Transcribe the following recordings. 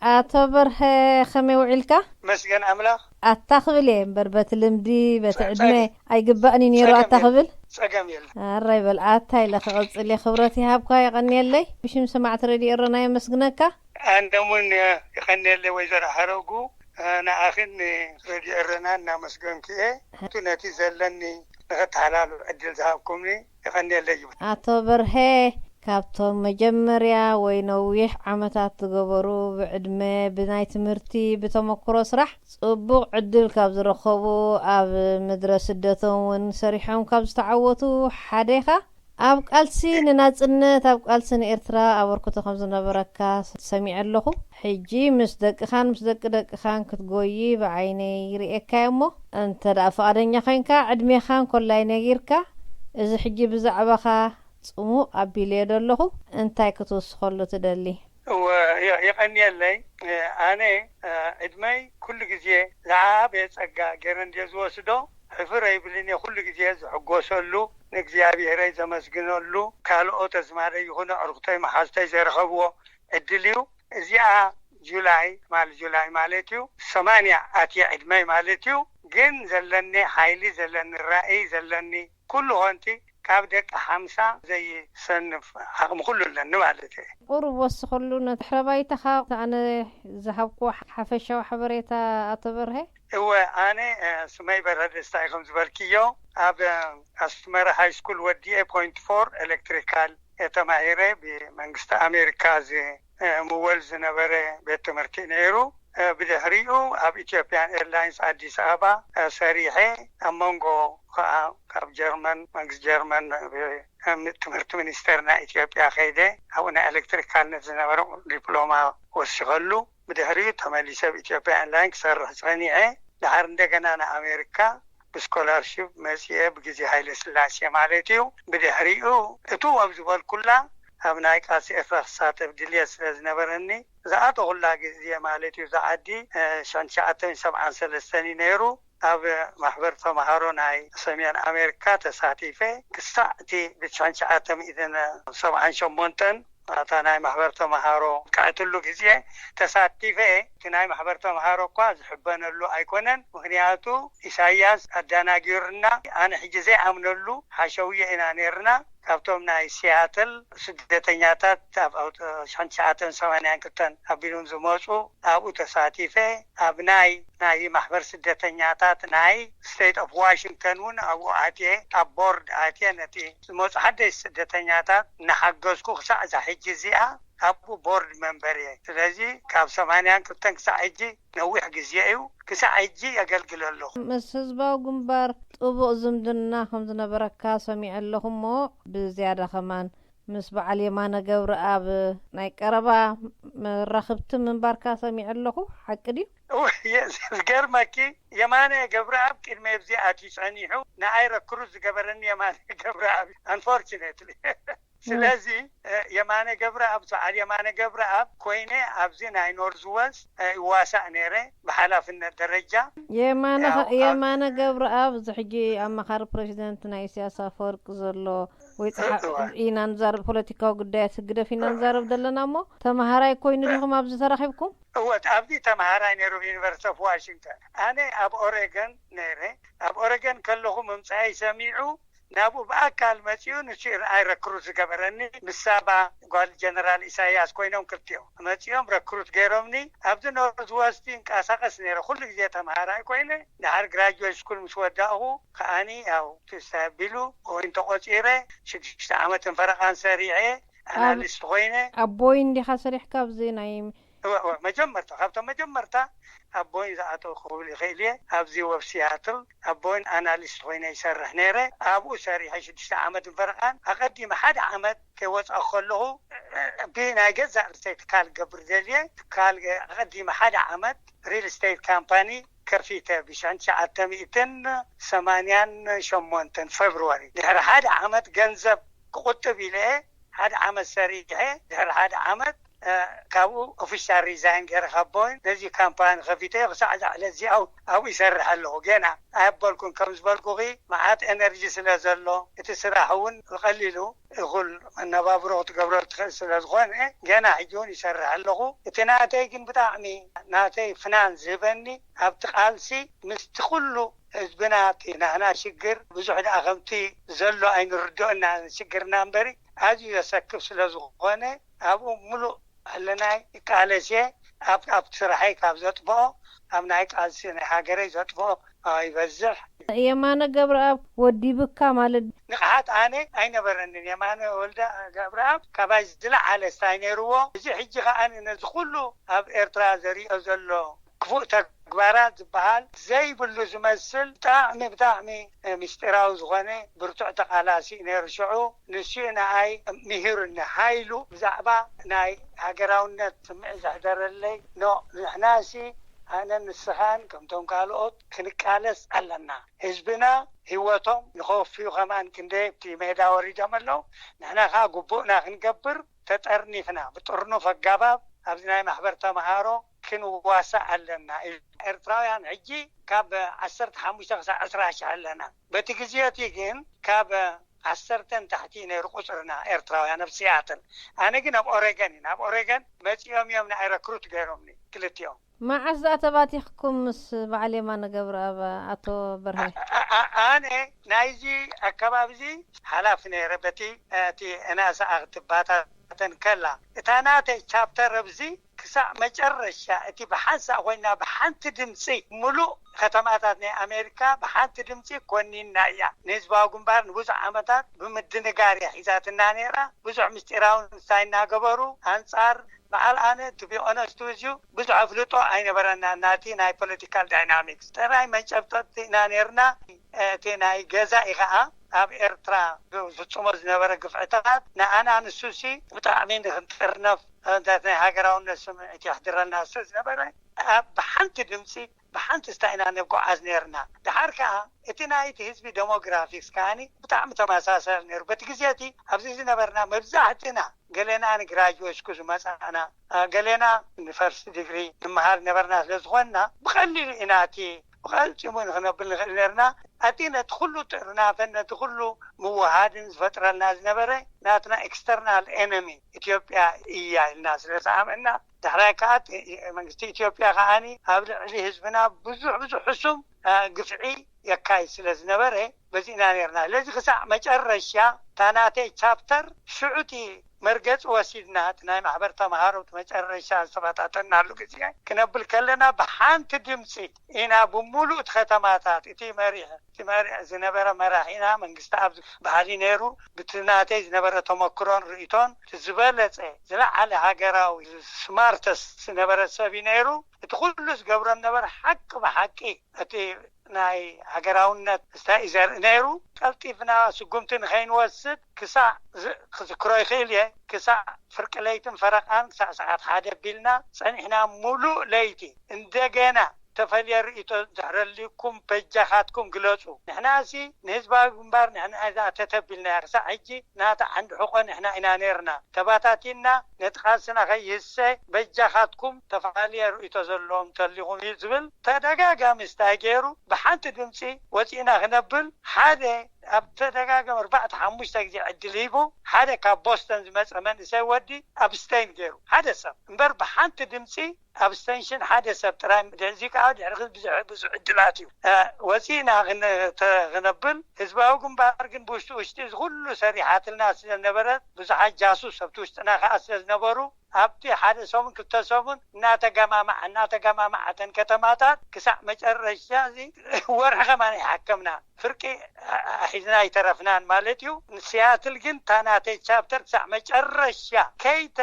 ኣቶ በርሀ፣ ከመይ ውዒልካ? መስገን ኣምላኽ። ኣታ ክብል እየ እምበር፣ በቲ ልምዲ፣ በቲ ጸ-፣ ዕድመ ጸገም። ኣይግባእን እዩ ነይሩ ጸገም ኣታ የለ። ክብል። ጸገም የለ። ኣራይ በል፣ ኣታ ኢለ ክቐጽል እየ። ክብረት ይሃብካ፣ የቐንየለይ። ብሽም ሰማዕቲ ሬድዮ ኤረና የመስግነካ። ኣነ እውን የቐንየለይ ወይዘሮ ሓረጉ፣ ንዓኽን ሬድዮ ኤረና እናመስገንኩ እየ። እቱ ነቲ ዘለኒ ንኸተሓላልፍ ዕድል ዝሃብኩምኒ የቐንየለይ ይብል። ኣቶ በርሀ፣ ካብቶም መጀመርያ ወይ ነዊሕ ዓመታት ዝገበሩ ብዕድመ፣ ብናይ ትምህርቲ፣ ብተመክሮ ስራሕ ጽቡቕ ዕድል ካብ ዝረኸቡ፣ ኣብ ምድረ ስደቶም እውን ሰሪሖም ካብ ዝተዓወቱ ሓደ ኢኻ። ኣብ ቃልሲ ንናጽነት፣ ኣብ ቃልሲ ንኤርትራ ኣበርክቶ ከም ዝነበረካ ሰሚዐ ኣለኹ። ሕጂ ምስ ደቅኻን ምስ ደቂ ደቅኻን ክትጎዪ ብዓይነይ ርእየካ እየ እሞ፣ እንተ ደኣ ፍቓደኛ ኮይንካ፣ ዕድሜኻን ኮላይ ነጊርካ፣ እዚ ሕጂ ብዛዕባኻ ጽሙቕ ኣቢለዮ ዘለኹ፣ እንታይ ክትውስኸሉ ትደሊ? እወ፣ የ-፣ የቐንየለይ። እ፣ ኣነ፣ እ፣ ዕድመይ ኩሉ ግዜ ዝዓበየ ጸጋ ገይረ እንድየ ዝወስዶ፣ ሕፍር ኣይብልን እየ። ኩሉ ግዜ ዝሕጎሰሉ፣ ንእግዚኣብሔረይ ዘመስግነሉ፣ ካልኦት ኣዝማደይ ይኹኑ ኣዕሩኽተይ መሓዙተይ ዘይረኸብዎ ዕድል እዩ። እዚኣ ጁላይ፣ ትማሊ ጁላይ ማለት እዩ፣ ሰማንያ ኣትየ ዕድመይ ማለት እዩ። ግን ዘለኒ ሓይሊ፣ ዘለኒ ራእይ፣ ዘለኒ ኩሉ ኾንቲ ካብ ደቂ ሓምሳ ዘይሰንፍ ዓቕሚ ኩሉ ኣለኒ ማለት እየ። ቁሩብ ወስኸሉ፣ ነቲ ድሕረ ባይታኻ ኣነ ዝሃብኩዎ ሓፈሻዊ ሓበሬታ ኣቶ በርሀ። እወ፣ ኣነ፣ እ፣ ስመይ በርሀ ደስታ እዩ ከም ዝበልክዮ። ኣብ፣ እ፣ ኣስመራ ሃይ ስኩል ወዲኤ ፖይንት ፎር ኤሌክትሪካል እየ ተማሂረ። ብመንግስቲ ኣሜሪካ ዝ-፣ እ፣ ምወል ዝነበረ ቤት ትምህርቲ ነይሩ። እ፣ ብድሕሪኡ ኣብ ኢትዮጵያን ኤርላይንስ ኣዲስ ኣበባ፣ እ፣ ሰሪሐ። ኣብ መንጎ ከዓ ካብ ጀርመን፣ መንግስቲ ጀርመን፣ እ፣ ትምህርቲ ሚኒስቴር ናይ ኢትዮጵያ ከይደ። ኣብኡ ናይ ኤሌክትሪካልነት ዝነበረ ዲፕሎማ ወሲኸሉ። ብድሕሪኡ ተመሊሰ ኣብ ኢትዮጵያ ኤርላይን ክሰርሕ ጸኒዐ። ድሓር እንደገና ንኣሜሪካ ብስኮላርሺፕ መጺኤ፣ ብግዜ ሃይለ ስላሴ ማለት እዩ። ብድሕሪኡ እቱ ኣብ ዝበልኩላ ኣብ ናይ ቃልሲ ኤርትራ ክሳተፍ ድልየት ስለ ዝነበረኒ፣ ዝኣተኹላ ግዜ ማለት እዩ፣ እዛ ዓዲ፣ እ፣ ሽሕን ትሽዓተ ሚእትን ሰብዓን ሰለስተን እዩ ነይሩ። ኣብ ማሕበር ተምሃሮ ናይ ሰሜን ኣሜሪካ ተሳቲፈ። ክሳዕ እቲ ብሽሕን ትሽዓተ ሚእትን ሰብዓን ሸሞንተን እታ ናይ ማሕበር ተምሃሮ ዝቃዕትሉ ግዜ ተሳቲፈ። እቲ ናይ ማሕበር ተምሃሮ እኳ ዝሕበነሉ ኣይኮነን። ምኽንያቱ ኢሳያስ ኣዳናጊሩና፣ ኣነ ሕጂ ዘይኣምነሉ ሓሸውየ ኢና ነይርና። ካብቶም ናይ ሲያትል ስደተኛታት ኣብ፣ ኣብ ሽሕን ትሽዓተ ሚእትን ሰማንያን ክልተን ኣቢሎም ዝመጹ ኣብኡ ተሳቲፈ። ኣብ ናይ፣ ናይ ማሕበር ስደተኛታት ናይ ስቴት ኦፍ ዋሽንግተን እውን ኣብኡ ኣትየ፣ ኣብ ቦርድ ኣትየ፣ ነቲ ዝመጹ ሓደሽቲ ስደተኛታት እናሓገዝኩ ክሳዕ እዛ ሕጂ እዚኣ ኣብኡ ቦርድ መንበር እየ። ስለዚ ካብ ሰማንያን ክልተን ክሳዕ ሕጂ ነዊሕ ግዜ እዩ። ክሳዕ ሕጂ የገልግል ኣለኹ። ምስ ህዝባዊ ግንባር ጥቡቕ ዝምድና ከም ዝነበረካ ሰሚዐ ኣለኹ እሞ፣ ብዝያዳ ከማን ምስ በዓል የማነ ገብረኣብ ናይ ቀረባ መራኽብቲ ምንባርካ ሰሚዐ ኣለኹ። ሓቂ ድዩ? እወ፣ የ-፣ ዝገርመኪ፣ የማነ ገብረኣብ ቅድሚ ኣብዚ ኣትዩ ጸኒሑ፣ ንኣይ ረክሩት ዝገበረኒ የማነ ገብረኣብ እዩ። Unfortunately። ስለዚ፣ እ፣ የማነ ገብረኣብ፣ በዓል የማነ ገብረኣብ ኮይነ ኣብዚ ናይ ኖርዝ ዌስት፣ እ፣ ይዋሳእ ነይረ ብሓላፍነት ደረጃ። የማነ ኸ-፣ ያው፣ ኣብ የማነ ገብረኣብ፣ እዚ ሕጂ ኣማኻሪ ፕሬዚደንት ናይ ኢሳያስ ኣፈወርቂ ዘሎ ወይ ጸሓ-፣ እወ። ኢና ንዛረብ፣ ፖለቲካዊ ጉዳያት ህግደፍ ኢና ንዛረብ ዘለና እሞ፣ ተምሃራይ ኮይኑ ዲኹም ኣብዚ ተራኺብኩም? እወ፣ ኣብዚ ተምሃራይ ነይሩ፣ ዩኒቨርሲቲ ኦፍ ዋሽንግተን። ኣነ ኣብ ኦሬገን ነይረ። ኣብ ኦሬገን ከለኹ ምምጻኣይ ሰሚዑ፣ ናብኡ ብኣካል መጺኡ፣ ንሱ እዩ ንኣይ ረክሩት ዝገበረኒ። ምስ ሳባ፣ ጓል ጀነራል ኢሳያስ ኮይኖም ክልቲኦም መጺኦም ረክሩት ገይሮምኒ። ኣብዚ ኖርዝ ዌስት ይንቀሳቐስ ነይረ፣ ኩሉ ግዜ ተምሃራይ ኮይነ። ድሓር ግራጁዌት ስኩል ምስ ወዳእኹ ከኣኒ፣ ያው፣ ትስታይ ኣቢሉ፣ ወይን ተቖጺረ፣ ሽዱሽተ ዓመትን ፈረቓን ሰሪዐ፣ ኣብ፣ ኣናሊስት ኮይነ። ኣብ ቦይን ዲኻ ሰሪሕካ? ኣብዚ ናይ እወ፣ እወ፣ መጀመርታ፣ ካብቶም መጀመርታ ኣብ ቦይን ዝኣተው ክብል ይኽእል እየ። ኣብዚ ወብ ሲያትል ኣብ ቦይን ኣናሊስት ኮይነ ይሰርሕ ነይረ። ኣብኡ ሰሪሐ ሽዱሽተ ዓመትን ፈረቓን። ኣቐዲመ ሓደ ዓመት ከይወፃእኩ ከለኹ፣ ብናይ ገዛእ ርእሰይ ትካል ክገብር ደልየ። ትካል፣ ኣቐዲመ ሓደ ዓመት ሪል ስቴት ካምፓኒ ከፊተ፣ ብሽሕን ትሽዓተ ሚእትን ሰማንያን ሸሞንተን ፌብርዋሪ። ድሕሪ ሓደ ዓመት ገንዘብ ክቑጥብ ኢለ ሓደ ዓመት ሰሪሐ፣ ድሕሪ ሓደ ዓመት፣ ካብኡ ኦፊሻል ሪዛይን ገይረ ካብ ቦይን ነዚ ካምፓኒ ከፊተ ክሳዕ ዛዕለ እዚኣው ኣብኡ ይሰርሕ ኣለኹ። ገና ኣየበልኩን ከም ዝበልኩኺ መዓት ኤነርጂ ስለ ዘሎ እቲ ስራሕ እውን ብቐሊሉ እኹል መነባብሮ ክትገብሮ ትኽእል ስለ ዝኾነ ገና ሕጂ እውን ይሰርሕ ኣለኹ። እቲ ናተይ ግን ብጣዕሚ ናተይ ፍናን ዝህበኒ ኣብቲ ቃልሲ ምስቲ ኩሉ ህዝብና እቲ ናህና ሽግር ብዙሕ ደኣ ከምቲ ዘሎ ኣይንርድኦና ሽግርና እምበሪ ኣዝዩ ዘሰክፍ ስለ ዝኾነ ኣብኡ ምሉእ ህልናይ ይቃለስ እየ። ኣብ ኣብቲ ስራሐይ ካብ ዘጥፍኦ ኣብ ናይ ቃልሲ ናይ ሃገረይ ዘጥፍኦ ይበዝሕ። የማነ ገብረኣብ ወዲብካ ማለት ንቕሓት ኣነ ኣይነበረንን። የማነ ወልደ ገብረኣብ ካባይ ዝለዓለ ስታይ ነይርዎ። እዚ ሕጂ ከኣ ነዚ ኩሉ ኣብ ኤርትራ ዘሪኦ ዘሎ ክፉእ ተግባራት ዝበሃል ዘይብሉ ዝመስል ብጣዕሚ ብጣዕሚ ምስጢራዊ ዝኾነ ብርቱዕ ተቓላሲ ነይሩ። ሽዑ ንሱ ንኣይ ምሂሩኒ ሃይሉ ብዛዕባ ናይ ሃገራውነት ስምዒት ዘሕደረለይ። ኖ ንሕናሲ ኣነ ንስኻን ከምቶም ካልኦት ክንቃለስ ኣለና። ህዝብና ህይወቶም ንኸወፍዩ ከማን ክንደይ ኣብቲ ሜዳ ወሪዶም ኣለዉ። ንሕና ከኣ ግቡእና ክንገብር ተጠርኒፍና ብጥርኑፍ ኣጋባብ ኣብዚ ናይ ማሕበር ተምሃሮ ክንዋሳእ ኣለና። ኤርትራውያን ሕጂ ካብ ዓሰርተ ሓሙሽተ ክሳብ ዕስራ ሽሕ ኣለና። በቲ ግዜ እቲ ግን ካብ ዓሰርተ ንታሕቲ እዩ ነይሩ ቁፅርና ኤርትራውያን ኣብ ሲያትል። ኣነ ግን ኣብ ኦሬገን እዩ። ናብ ኦሬገን መፂኦም እዮም ንኣይ ረክሩት ገይሮምኒ ክልቲኦም። መዓስ ደኣ ተባቲኽኩም ምስ በዓል የማነ ገብረኣብ ኣቶ በርሀ? ኣ- ኣ- ኣነ ናይዚ ኣከባቢ እዚ ሓላፊ ነይረ። በቲ እቲ እናሳ ክትባታተን ከላ እታ ናተይ ቻፕተር ኣብዚ ክሳዕ መጨረሻ እቲ ብሓንሳእ ኮይና ብሓንቲ ድምፂ ሙሉእ ከተማታት ናይ ኣሜሪካ ብሓንቲ ድምፂ ኮኒና እያ። ንህዝባዊ ግንባር ንብዙሕ ዓመታት ብምድንጋር እያ ሒዛትና ነይራ። ብዙሕ ምስጢራዊ ንሳ እናገበሩ ኣንፃር በዓል ኣነ to be honest with you ብዙሕ ኣፍልጦ ኣይነበረና ናቲ ናይ ፖለቲካል ዳይናሚክስ ጥራይ መጨብጠጥቲ ኢና ነርና። እቲ ናይ ገዛኢ ከዓ ኣብ ኤርትራ ዝፍፅሞ ዝነበረ ግፍዕታት ንኣና ንሱሲ ብጣዕሚ ንክንጥርነፍ እንታይ ናይ ሃገራውነት ስምዒት የሕድረልና ስለ ዝነበረ ኣብ ብሓንቲ ድምፂ ብሓንቲ ስታይ ኢና ንጓዓዝ ነርና። ድሓር ከዓ እቲ ናይቲ ህዝቢ ደሞግራፊክስ ከዓኒ ብጣዕሚ ተመሳሳሊ ነይሩ። በቲ ግዜ እቲ ኣብዚ ዝነበርና መብዛሕትና ገሌና ንግራጅዌት ስኩል ዝመፃና ገሌና ንፈርስት ዲግሪ ንመሃር ነበርና ስለ ዝኾንና ብቐሊሉ ኢና እቲ ብቐልጢሙ ንክነብል ንኽእል ነርና። ኣቲ ነቲ ኩሉ ጥርናፈን ነቲ ኩሉ ምውሃድን ዝፈጥረልና ዝነበረ ናትና ኤክስተርናል ኤነሚ ኢትዮጵያ እያ ኢልና ስለ ዝኣመና ዳሕራይ ከዓ መንግስቲ ኢትዮጵያ ከዓኒ ኣብ ልዕሊ ህዝብና ብዙሕ ብዙሕ ሕሱም ግፍዒ የካይድ ስለ ዝነበረ በዚ ኢና ነርና። ስለዚ ክሳዕ መጨረሻ እታ ናተይ ቻፕተር ሽዑ እቲ መርገፂ ወሲድና እቲ ናይ ማሕበር ተምሃሮ እቲ መጨረሻ ዝተበታተናሉ ግዜ ክነብል ከለና ብሓንቲ ድምፂ ኢና ብምሉእ እቲ ከተማታት እቲ መሪሕ እቲ መሪሕ ዝነበረ መራሒና መንግስቲ ኣብ ባህሊ ነይሩ ብቲ ናተይ ዝነበረ ተመክሮን ርእቶን ዝበለፀ ዝለዓለ ሃገራዊ ስማርተስት ዝነበረ ሰብ እዩ ነይሩ። እቲ ኩሉ ዝገብሮ ነበረ ሓቂ ብሓቂ እቲ ናይ ሃገራውነት ስታይ እዩ ዘርኢ ነይሩ። ቀልጢፍና ስጉምቲ ንኸይንወስድ ክሳዕ ክዝክሮ ይኽእል እየ ክሳዕ ፍርቂ ለይትን ፈረቓን ክሳዕ ሰዓት ሓደ ኣቢልና ፀኒሕና ሙሉእ ለይቲ እንደገና ተፈልየ ርእይቶ እንተሕረልኩም በጃኻትኩም ግለፁ። ንሕናሲ ንህዝባዊ ግንባር ንሕና እዛ ተተቢልናያ ክሳዕ ሕጂ ናታ ዓንዲ ሕቆ ንሕና ኢና ነርና። ተባታቲና ነቲ ቃልስና ከይህሰ በጃኻትኩም ተፈላለየ ርእይቶ ዘለዎም እንተሊኹም እዩ ዝብል ተደጋጋሚ ስታይ ገይሩ ብሓንቲ ድምፂ ወፂእና ክነብል ሓደ ኣብ ተደጋጋሚ ኣርባዕተ ሓሙሽተ ግዜ ዕድል ሂቡ ሓደ ካብ ቦስተን ዝመፀ መንእሰይ ወዲ ኣብስተይን ገይሩ ሓደ ሰብ እምበር ብሓንቲ ድምፂ ኣብስተንሽን ሓደ ሰብ ጥራይ እዚ ከዓ ድሕሪ ብዙሕ ብዙሕ ዕድላት እዩ ወፂእና ክነብል ህዝባዊ ግንባር ግን ብውሽጢ ውሽጢ እዚ ኩሉ ሰሪሓትልና ስለዝነበረት ብዙሓት ጃሱስ ኣብቲ ውሽጥና ከዓ ስለዝነበሩ ኣብቲ ሓደ ሰሙን ክልተ ሰሙን እናተገማማዓ እናተገማማዓ እተን ከተማታት ክሳዕ መጨረሻ እዚ ወርሒ ከማን ይሓከምና ፍርቂ ሒዝና ኣይተረፍናን ማለት እዩ። ንሲያትል ግን እታ ናተይ ቻፕተር ክሳዕ መጨረሻ ከይተ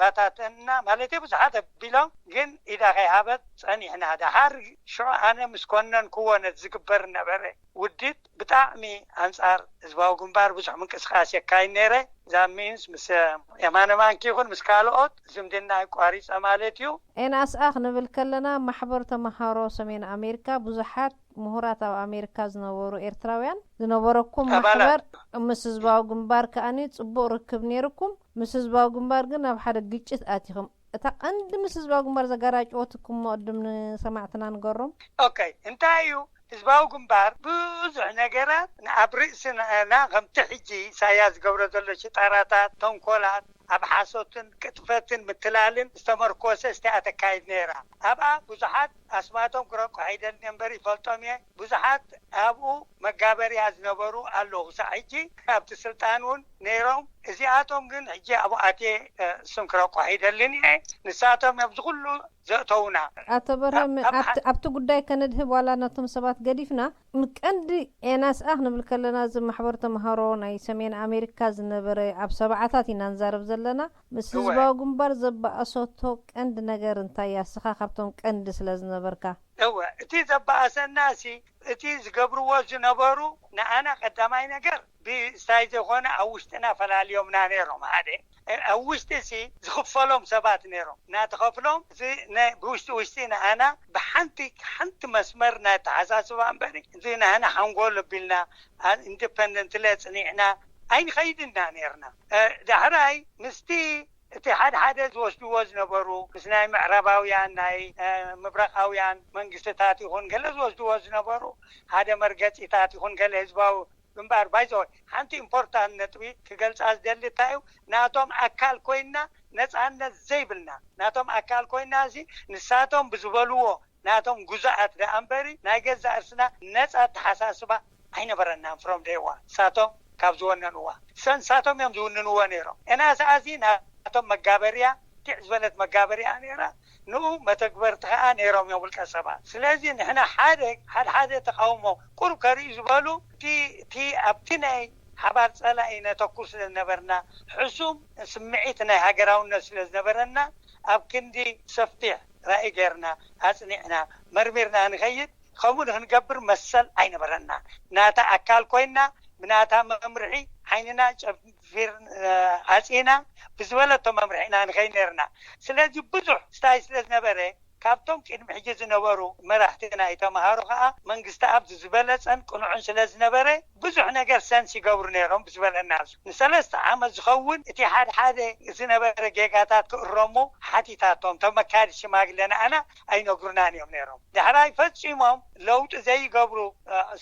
ባታተና ማለት ብዙሓት ኣቢሎም ግን ኢዳ ከይሃበት ፀኒሕና። ደሓር ሽዑ ኣነ ምስ ኮነንክዎ ነቲ ዝግበር ነበረ ውዲት ብጣዕሚ ኣንፃር ህዝባዊ ግንባር ብዙሕ ምንቅስቃስ የካይድ ነይረ። ዛሚንስ ምስ የማነ ማንኪ ይኹን ምስ ካልኦት ዝምድና ይቋሪፀ ማለት እዩ። ኤንኣስኣ ክንብል ከለና ማሕበር ተምሃሮ ሰሜን ኣሜሪካ ብዙሓት ምሁራት ኣብ ኣሜሪካ ዝነበሩ ኤርትራውያን ዝነበረኩም ማሕበር ምስ ህዝባዊ ግንባር ከኣኒ ፅቡቅ ርክብ ነይርኩም። ምስ ህዝባዊ ግንባር ግን ኣብ ሓደ ግጭት ኣቲኹም። እታ ቀንዲ ምስ ህዝባዊ ግንባር ዘጋራጭወትኩም ቅድም ንሰማዕትና ንገሮም። ኦኬ፣ እንታይ እዩ? ህዝባዊ ግንባር ብዙሕ ነገራት ኣብ ርእስና ከምቲ ሕጂ ኢሳያስ ዝገብሮ ዘሎ ሽጣራታት፣ ተንኮላት፣ ኣብ ሓሶትን ቅጥፈትን ምትላልን ዝተመርኮሰ ስቲያ ተካይድ ነይራ። ኣብኣ ብዙሓት ኣስማቶም ክረቁ ኣይደልን እምበር ይፈልጦም እየ። ብዙሓት ኣብኡ መጋበርያ ዝነበሩ ኣለዉ። ክሳዕ ሕጂ ኣብቲ ስልጣን እውን ነይሮም። እዚኣቶም ግን ሕጂ ኣብኡ ኣትየ ስም ክረቁ ኣይደልን እየ። ንሳቶም ኣብዚ ኩሉ ዘእተውና። ኣቶ በርሀ፣ ኣብቲ ጉዳይ ከነድህብ ዋላ ነቶም ሰባት ገዲፍና፣ ቀንዲ ኤናስኣ ክንብል ከለና፣ እዚ ማሕበር ተምሃሮ ናይ ሰሜን ኣሜሪካ ዝነበረ፣ ኣብ ሰብዓታት ኢና ንዛረብ ዘለና። ምስ ህዝባዊ ግንባር ዘባኣሰቶ ቀንዲ ነገር እንታይ እያ? እስኻ ካብቶም ቀንዲ ስለ ዝነበርካ። እወ፣ እቲ ዘባኣሰና ሲ እቲ ዝገብርዎ ዝነበሩ ንኣና ቀዳማይ ነገር ብስታይ ዘይኮነ ኣብ ውሽጥና ፈላልዮምና ነይሮም። ሓደ ኣብ ውሽጢ ሲ ዝኽፈሎም ሰባት ነይሮም። እናተኸፍሎም እዚ ብውሽጢ ውሽጢ ንኣና ብሓንቲ ሓንቲ መስመር ናይ ተሓሳስባ እምበሪ፣ እዚ ንኣና ሓንጎል ኣቢልና ኢንዲፐንደንትሊ ኣፅኒዕና ኣይንኸይድ ኢና ነይርና። ዳሕራይ ምስቲ እቲ ሓደ ሓደ ዝወስድዎ ዝነበሩ ምስ ናይ ምዕራባውያን ናይ ምብራቃውያን መንግስትታት ይኹን ገለ ዝወስድዎ ዝነበሩ ሓደ መርገፂታት ይኹን ገለ ህዝባዊ ግንባር ባይዘወ ሓንቲ ኢምፖርታንት ነጥቢ ክገልፃ ዝደሊ እንታይ እዩ? ናቶም ኣካል ኮይንና ነፃነት ዘይብልና ናቶም ኣካል ኮይንና እዚ ንሳቶም ብዝበልዎ ናቶም ጉዛኣት ደኣ እምበሪ ናይ ገዛ እርስና ነፃ ኣተሓሳስባ ኣይነበረናን። ፍሮም ደይዋ ሳቶም ካብ ዝወነንዋ ሰንሳቶም እዮም ዝውንንዎ ነይሮም። እና ሰኣሲ ናቶም መጋበርያ ትዕ ዝበለት መጋበርያ ነይራ። ንኡ መተግበርቲ ከዓ ነይሮም እዮም ውልቀ ሰባት። ስለዚ ንሕና ሓደ ሓደ ሓደ ተቃውሞ ቁሩብ ከርእዩ ዝበሉ እቲ ኣብቲ ናይ ሓባር ፀላኢ ነተኩር ስለ ዝነበርና ሕሱም ስምዒት ናይ ሃገራውነት ስለ ዝነበረና ኣብ ክንዲ ሰፊሕ ራኢ ገይርና ኣፅኒዕና መርሚርና ንኸይድ ከምኡ ንክንገብር መሰል ኣይነበረና። ናታ ኣካል ኮይና ብናታ መምርሒ ዓይንና ጨፊር ኣፅና ብዝበለቶ መምርሒ ኢና ንኸይድ ነርና። ስለዚ ብዙሕ ስታይ ስለ ዝነበረ ካብቶም ቅድሚ ሕጂ ዝነበሩ መራሕቲ ናይ ተምሃሮ ከዓ መንግስቲ ኣብ ዝበለፀን ቅኑዕን ስለ ዝነበረ ብዙሕ ነገር ሰንስ ይገብሩ ነይሮም ብዝበለና ንሰለስተ ዓመት ዝኸውን እቲ ሓደ ሓደ ዝነበረ ጌጋታት ክእረሙ ሓቲታቶም ተመካዲ ሽማግለ ንኣና ኣይነግሩናን እዮም ነይሮም። ዳሕራይ ፈፂሞም ለውጢ ዘይገብሩ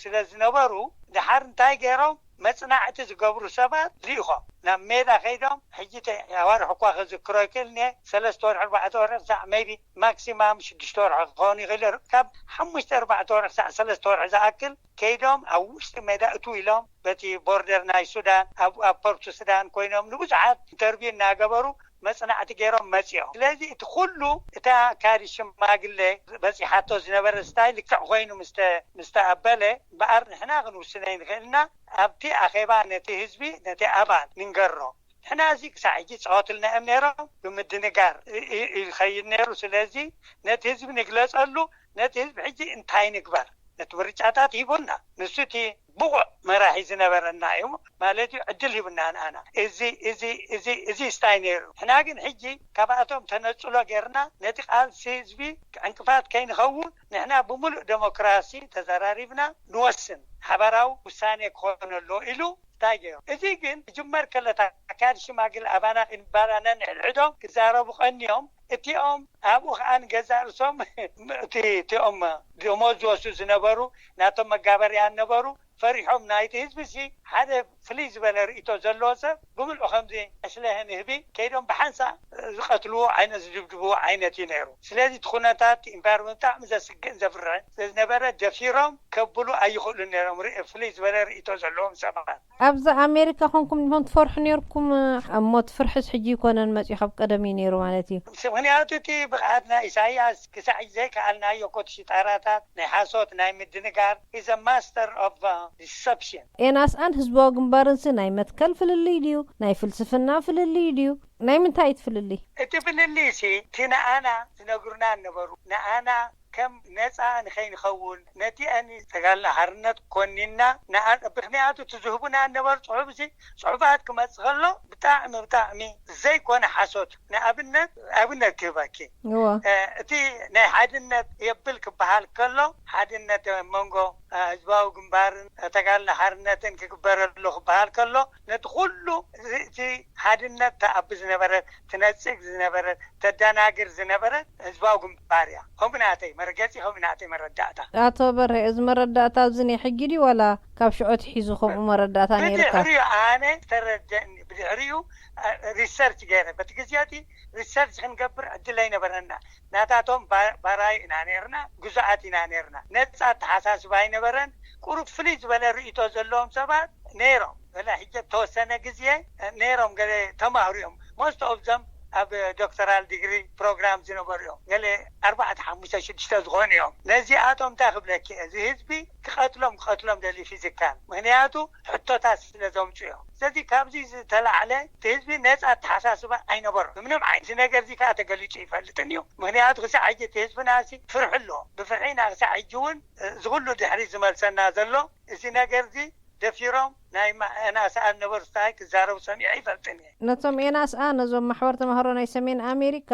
ስለ ዝነበሩ ድሓር እንታይ ገይሮም መፅናዕቲ ዝገብሩ ሰባት ልኢኾም ናብ ሜዳ ከይዶም ሕጂ ኣዋርሕ እኳ ክዝክሮ ይክእል ኒ ሰለስተ ወርሒ ኣርባዕተ ወርሒ ክሳዕ ቢ ማክሲማም ሽዱሽተ ወርሒ ክኸውን ይክእል ካብ ሓሙሽተ ኣርባዕተ ወርሒ ክሳዕ ሰለስተ ወርሒ ዝኣክል ከይዶም ኣብ ውሽጢ ሜዳ እቱ ኢሎም በቲ ቦርደር ናይ ሱዳን ኣብ ፖርቱ ሱዳን ኮይኖም ንብዙሓት ኢንተርቪው እናገበሩ መፅናዕቲ ገይሮም መፅኦም። ስለዚ እቲ ኩሉ እታ ካዲ ሽማግሌ በፂሓቶ ዝነበረ ስታይ ልክዕ ኮይኑ ምስተኣበለ በኣር ንሕና ክንውስነ ንኽእልና ኣብቲ ኣኼባ ነቲ ህዝቢ ነቲ ኣባል ንንገሮ። ንሕና እዚ ክሳዕ ሕጂ ፀወትልና እዮም ነይሮም ብምድንጋር ይኸይድ ነይሩ። ስለዚ ነቲ ህዝቢ ንግለፀሉ ነቲ ህዝቢ ሕጂ እንታይ ንግበር ነቲ ምርጫታት ሂቡና ንሱ እቲ ብቑዕ መራሒ ዝነበረና እዩ ማለት እዩ ዕድል ሂብና ንኣና እዚ እዚ እዚ እዚ ስታይ ነይሩ። ንሕና ግን ሕጂ ካብኣቶም ተነፅሎ ጌርና ነቲ ቃልሲ ህዝቢ ዕንቅፋት ከይንኸውን ንሕና ብምሉእ ዴሞክራሲ ተዘራሪብና ንወስን ሓባራዊ ውሳኔ ክኾነሎ ኢሉ እንታይ ገይሩ እዚ ግን ክጅመር ከለታ ኣካል ሽማግል ኣባና ክንባላና ንሕድሕዶም ክዛረቡ ቀንዮም እቲኦም ኣብኡ ከዓ ንገዛእ ርእሶም እቲ እቲኦም ደሞዝ ዝወስዱ ዝነበሩ ናቶም መጋበርያ ነበሩ ፈሪሖም ናይቲ ህዝቢ ሲ ሓደ ፍልይ ዝበለ ርእቶ ዘለዎ ሰብ ብምልኡ ከምዚ ዕስለ ንህቢ ከይዶም ብሓንሳ ዝቀትልዎ ዓይነት ዝድብድብዎ ዓይነት እዩ ነይሩ። ስለዚ እቲ ኩነታት ኢንቫይሮንመንት ብጣዕሚ ዘስግእን ዘፍርሕን ስለዝነበረ ደፊሮም ከብሉ ኣይኽእሉን ነይሮም ፍልይ ዝበለ ርእቶ ዘለዎም ሰባት። ኣብዚ ኣሜሪካ ኮንኩም ዲኹም ትፈርሑ ነይርኩም? እሞ እቲ ፍርሕስ ሕጂ ይኮነን መፂኡ ካብ ቀደም እዩ ነይሩ ማለት እዩ። ምክንያቱ እቲ ብቕዓት ናይ ኢሳያስ ክሳዕ ዘይከኣልናዮ ኮቲ ሽጣራታት ናይ ሓሶት ናይ ምድንጋር is a master of deception። ኤናስኣን ህዝባዊ ግንባርንሲ ናይ መትከል ፍልልይ ድዩ? ናይ ፍልስፍና ፍልልይ ድዩ? ናይ ምንታይ እቲ ፍልልይ? እቲ ፍልልይ ሲ እቲ ንኣና ዝነግሩና ነበሩ ንኣና ከም ነፃ ንኸይንኸውን ነቲአን ተጋልና ሓርነት ኮኒና ብክንያቱ እቲ ዝህቡና ነበሩ ፅሑፍ ሲ ፅሑፋት ክመፅእ ከሎ ብጣዕሚ ብጣዕሚ ዘይኮነ ሓሶት ንኣብነት ኣብነት ክህበኪ እቲ ናይ ሓድነት የብል ክበሃል ከሎ ሓድነት መንጎ ህዝባዊ ግንባርን ተጋድሎ ሓርነትን ክግበረሉ ክበሃል ከሎ፣ ነቲ ኩሉ እቲ ሓድነት ተኣቢ ዝነበረት፣ ትነጽግ ዝነበረት፣ ተደናግር ዝነበረት ህዝባዊ ግንባር እያ። ከምኡ ናተይ መርገጺ፣ ከምኡ ናተይ መረዳእታ። ኣቶ በርሀ፣ እዚ መረዳእታ ኣብዚ ናይ ሕጂ ድዩ ዋላ ካብ ሽዑ ኣትሒዙ ከምኡ መረዳእታ ነይሩካ? ብድሕሪኡ ኣነ ዝተረደእኒ፣ ብድሕሪኡ ሪሰርች ገይረ። በቲ ግዜ እቲ ሪሰርች ክንገብር ዕድል ኣይነበረና። ናታቶም ባራይ ኢና ነርና፣ ግዙኣት ኢና ነርና። ነጻ ኣተሓሳስባ ኣይነበረን። ቁሩብ ፍልይ ዝበለ ርእይቶ ዘለዎም ሰባት ነይሮም። በላ ሕጂ ተወሰነ ግዜ ነይሮም፣ ገለ ተማህሩ እዮም። Most of them ኣብ ዶክተራል ዲግሪ ፕሮግራም ዝነበሩ እዮም። ገለ ኣርባዕተ ሓሙሽተ ሽዱሽተ ዝኾኑ እዮም። ነዚኣቶም እንታይ ክብለኪ፣ እዚ ህዝቢ ክቐትሎም ክቐትሎም ደልዩ ፊዚካል፣ ምክንያቱ ሕቶታት ስለ ዘምፁ እዮም። ስለዚ ካብዚ ዝተላዕለ እቲ ህዝቢ ነፃ ኣተሓሳስባ ኣይነበሮ ብምንም ዓይነት። እዚ ነገር እዚ ከዓ ተገሊፁ ይፈልጥን እዩ። ምክንያቱ ክሳዕ ሕጂ እቲ ህዝብና ሲ ፍርሒ ኣለዎ። ብፍርሒ ኢና ክሳዕ ሕጂ እውን እዚ ኩሉ ድሕሪ ዝመልሰና ዘሎ። እዚ ነገር እዚ ደፊሮም ናይ ማ- ኤንኣስኣ ዝነበሩ ስታይ ክዛረቡ ሰሚዐ ይፈልጥን እየ። ነቶም ኤንኣስኣ፣ ነዞም ማሕበር ተማሃሮ ናይ ሰሜን ኣሜሪካ፣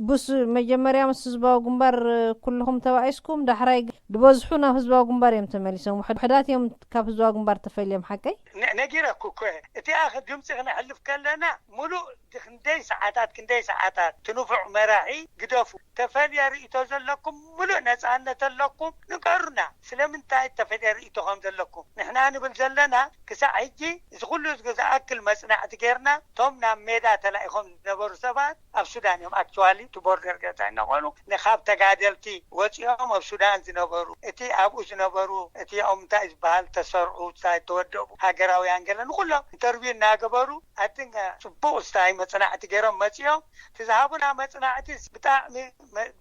ቡስ መጀመርያ ምስ ህዝባዊ ግንባር ኩልኹም ተባኢስኩም፣ ዳሕራይ ዝበዝሑ ናብ ህዝባዊ ግንባር እዮም ተመሊሶም። ውሕዳት እዮም ካብ ህዝባዊ ግንባር ተፈልዮም። ሓቀይ? ነጊረኩ እኮ እየ። እቲኣ ድምፂ ክነሕልፍ ከለና፣ ሙሉእ ክንደይ ሰዓታት ክንደይ ሰዓታት ትንፉዕ መራሒ ግደፉ፣ ተፈልየ ርእይቶ ዘለኩም፣ ሙሉእ ነፃነት ኣለኩም፣ ንገሩና። ስለምንታይ ተፈልየ ርእይቶ ከም ዘለኩም? ንሕና ንብል ዘለና፣ ክሳዕ ሕጂ እዚ ኩሉ ዝኣክል መፅናዕቲ ጌርና፣ እቶም ናብ ሜዳ ተላኢኾም ዝነበሩ ሰባት ኣብ ሱዳን እዮም። ኣክቹዋሊ እቲ ቦርደር ገዛ እናኾኑ ንካብ ተጋደልቲ ወፂኦም ኣብ ሱዳን ዝነበሩ፣ እቲ ኣብኡ ዝነበሩ፣ እቲኦም እንታይ ዝበሃል ተሰርዑ፣ እንታይ ተወደቡ ሃገራውያን ገለ ንኩሎም ኢንተርቪው እናገበሩ ኣትን ፅቡቅ ስታይ መፅናዕቲ ገይሮም መፂኦም። እቲ ዝሃቡና መፅናዕቲ ብጣዕሚ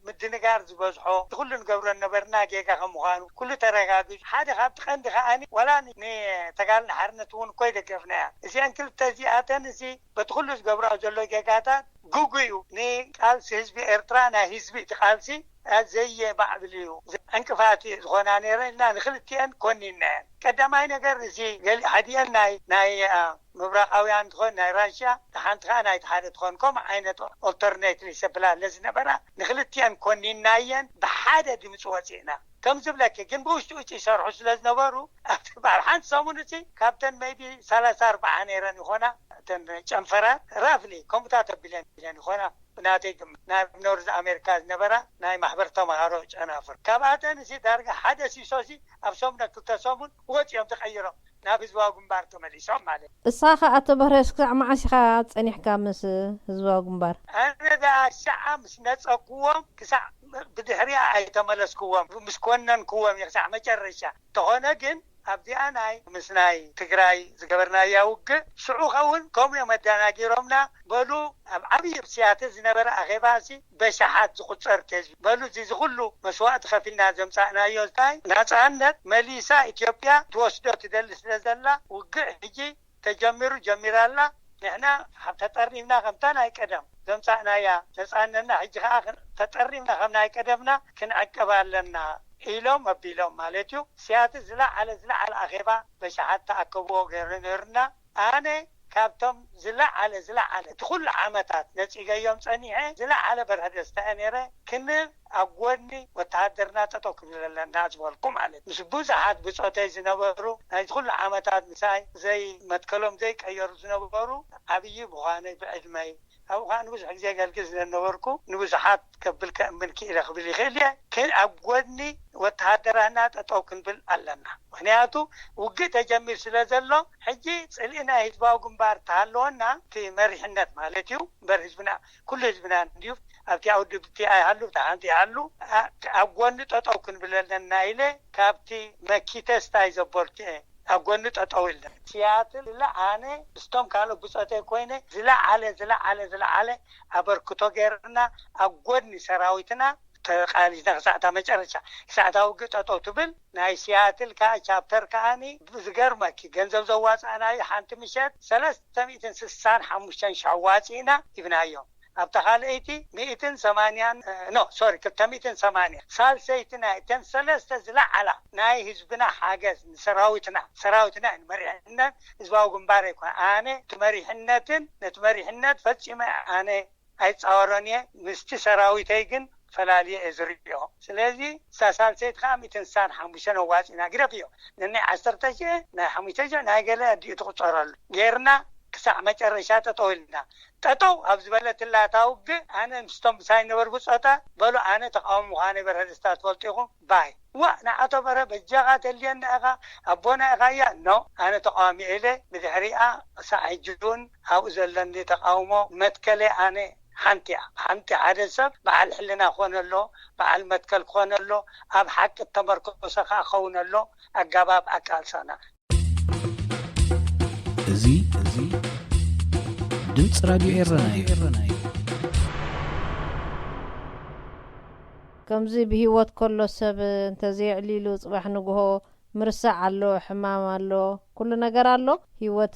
ምድንጋር ዝበዝሖ፣ እቲ ኩሉ ንገብሮ ነበርና ጌጋ ከም ምዃኑ ኩሉ ተረጋጊጹ። ሓደ ካብቲ ቀንዲ ከዓኒ ዋላ ንተጋድሎ ሓርነት እውን እኮ ይደገፍና እያ። እዚአን ክልተ እዚኣተን እዚ በቲ ኩሉ ዝገብርኦ ዘሎ ጌጋታት ግጉ እዩ። ንቃልሲ ህዝቢ ኤርትራ ናይ ህዝቢ እቲ ቃልሲ ዘየማዕብል እዩ፣ ዕንቅፋት ዝኾና ነይረን ኢልና ንክልቲአን ኮኒንናየን። ቀዳማይ ነገር እዚ ገሊ ሓዲአን ናይ ናይ ምብራቃውያን ትኾን ናይ ራሽያ፣ ሓንቲ ከዓ ናይቲ ሓደ ትኾን፣ ከምኡ ዓይነት ኦልተርኔት ሪሰፕላ ለዝነበራ ንክልቲአን ኮኒናየን ብሓደ ድምፂ ወፂእና። ከም ዝብለኪ ግን ብውሽጢ ውጭ ይሰርሑ ስለ ዝነበሩ ኣብቲ በዓል ሓንቲ ሰሙን እቲ ካብተን ሜይቢ ሰላሳ ኣርባዓ ነይረን ይኾና። እተን ጨንፈራት ራፍሊ ከምኡታት ኣቢለን ኢለን ይኾና። ብናተይ ግምት ናብ ኖርዝ ኣሜሪካ ዝነበራ ናይ ማሕበር ተምሃሮ ጨናፍር ካብኣተን እዚ ዳርጋ ሓደ ሲሶ ሲ ኣብ ሰሙነ ክልተ ሰሙን ወፂኦም ተቐይሮም ናብ ህዝባዊ ግንባር ተመሊሶም ማለት እዩ። እሳ ኸ ኣቶ በርሀስ ክሳዕ መዓስ ኢኻ ጸኒሕካ ምስ ህዝባዊ ግንባር? ኣነ ደኣ ሻዓ ምስ ነጸግዎም ክሳዕ ብድሕሪኣ ኣይተመለስክዎም፣ ምስ ኮነንክዎም እየ ክሳዕ መጨረሻ። እንተኾነ ግን ኣብዚኣ ናይ ምስ ናይ ትግራይ ዝገበርናያ ውግእ ሽዑ ኸውን ከምኡ እዮም ኣደናጊሮምና። በሉ ኣብ ዓብዪ ኣብ ሲያትል ዝነበረ ኣኼባሲ በሽሓት ዝቁጸር ህዝቢ በሉ እዚ ዝኩሉ መስዋእቲ ከፊልና ዘምጻእናዮ ዝታይ ናጻነት መሊሳ ኢትዮጵያ ትወስዶ ትደሊ ስለ ዘላ ውግእ ሕጂ ተጀሚሩ ጀሚራ ኣላ። ንሕና ተጠሪምና ከምታ ናይ ቀደም ዘምጻእናያ ነጻነትና ሕጂ ከዓ ተጠሪምና ከም ናይ ቀደምና ክንዕቀብ ኣለና ኢሎም ኣቢሎም ማለት እዩ። ሲያትል ዝለዓለ ዝለዓለ ኣኼባ በሽሓት ተኣከብዎ ገይሩ ነይሩና። ኣነ ካብቶም ዝለዓለ ዝለዓለ እቲ ኩሉ ዓመታት ነጺገዮም ጸኒሐ ዝለዓለ በርሀ ደስታ እየ ነይረ። ክን ኣብ ጎድኒ ወተሃደርና ጠጠው ክብል ኣለና ዝበልኩ ማለት ምስ ብዙሓት ብጾተይ ዝነበሩ ናይዚ ኩሉ ዓመታት ምሳይ ዘይመትከሎም ዘይቀየሩ ዝነበሩ ዓብዪ ምዃነይ ብዕድመይ ኣብኡ ከዓ ንብዙሕ ግዜ ገልግል ስለነበርኩ ንብዙሓት ከብል ከእምን ክኢለ ክብል ይኽእል እየ። ግን ኣብ ጎድኒ ወተሃደራትና ጠጠው ክንብል ኣለና። ምክንያቱ ውግእ ተጀሚር ስለ ዘሎ ሕጂ ፅልኢ ናይ ህዝባዊ ግንባር ተሃለወና እቲ መሪሕነት ማለት እዩ እምበር ህዝብና ኩሉ ህዝብና እንድዩ ኣብቲ ኣውድብቲ ኣይሃሉ ሓንቲ ይሃሉ ኣብ ጎኒ ጠጠው ክንብል ኣለና ኢለ ካብቲ መኪተ ስታይ ዘበልኩ እየ። ኣብ ጎኒ ጠጠው ኢልና ሲያትል ኣነ ምስቶም ካልኦት ብፆተይ ኮይነ ዝለዓለ ዝለዓለ ዝለዓለ ኣበርክቶ ገይርና ኣብ ጎድኒ ሰራዊትና ተቃሊስና ክሳዕታ መጨረሻ ክሳዕታ ውግእ ጠጠው ትብል ናይ ሲያትል ከዓ ቻፕተር ከዓኒ ዝገርመኪ ገንዘብ ዘዋፃእናዩ ሓንቲ ምሸት ሰለስተ ሚእትን ስሳን ሓሙሽተን ሸሕ ዋፂእና ሂብናዮም። ኣብታ ካልኣይቲ ሚእትን ሰማንያን ኖ ሶሪ ክልተ ሚእትን ሰማንያ ሳልሰይቲ ናይ እተን ሰለስተ ዝለዓላ ናይ ህዝብና ሓገዝ ንሰራዊትና ሰራዊትና ንመሪሕነት ህዝባዊ ግንባር ኣይኮነ ኣነ እቲ መሪሕነትን ነቲ መሪሕነት ፈፂመ ኣነ ኣይፃወሮን እየ ምስቲ ሰራዊተይ ግን ፈላልየ እየ ዝርእዮ። ስለዚ እዛ ሳልሰይቲ ከዓ ሚእትን ስሳን ሓሙሽተን ኣዋፂና ግደፍዮ። ነናይ ዓሰርተ ሺሕ፣ ናይ ሓሙሽተ ሺሕ፣ ናይ ገለ ኣዲኡ ትቑፀረሉ ጌርና ክሳዕ መጨረሻ ጠጠው ኢልና። ጠጠው ኣብ ዝበለትላ እታ ውግእ ኣነ ምስቶም ምሳይ ነበሩ ብፆታ በሉ ኣነ ተቃዋሚ ምዃነይ በርሀ ደስታ ትፈልጡ ኢኹም ባይ። ዋ ንዓቶ በርሀ በጃኻ ተልየና ኢኻ ኣቦና ኢኻ እያ ኖ ኣነ ተቃዋሚ ኢለ ብድሕሪኣ ክሳዕ ሕጂ እውን ኣብኡ ዘለኒ ተቃውሞ መትከለይ ኣነ ሓንቲ እያ። ሓንቲ ሓደ ሰብ በዓል ሕልና ክኾነ ኣሎ፣ በዓል መትከል ክኾነ ኣሎ፣ ኣብ ሓቂ እተመርኮሰ ከዓ ክኸውን ኣሎ ኣገባብ ኣቃልሳና። እዚ እዚ ድምፂ ራድዮ ኤረና እዩ። ከምዚ ብህይወት ከሎ ሰብ እንተዘየዕሊሉ ጽባሕ ንግሆ ምርሳዕ ኣሎ፣ ሕማም ኣሎ፣ ኩሉ ነገር ኣሎ። ህይወት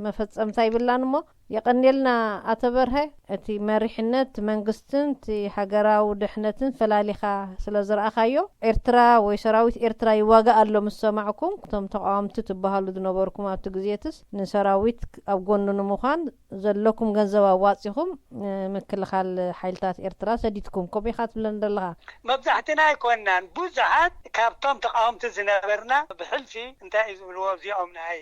መፈጸምታ ይብላን እሞ የቐንየልና ኣቶ በርሀ። እቲ መሪሕነት፣ እቲ መንግስትን እቲ ሃገራዊ ድሕነትን ፈላሊኻ ስለ ዝረኣኻዮ፣ ኤርትራ ወይ ሰራዊት ኤርትራ ይዋጋእ ኣሎ ምስ ሰማዕኩም፣ እቶም ተቃወምቲ ትበሃሉ ዝነበርኩም ኣብቲ ግዜትስ ንሰራዊት ኣብ ጎኑ ንምዃን ዘለኩም ገንዘብ ኣዋጺኹም ንምክልኻል ሓይልታት ኤርትራ ሰዲድኩም፣ ከምኡ ኢኻ ትብለኒ ዘለኻ። መብዛሕትና ኣይኮንናን፣ ብዙሓት ካብቶም ተቃወምቲ ዝነበርና ብሕልፊ እንታይ እዩ ዝብልዎ እዚኦም ናይ፣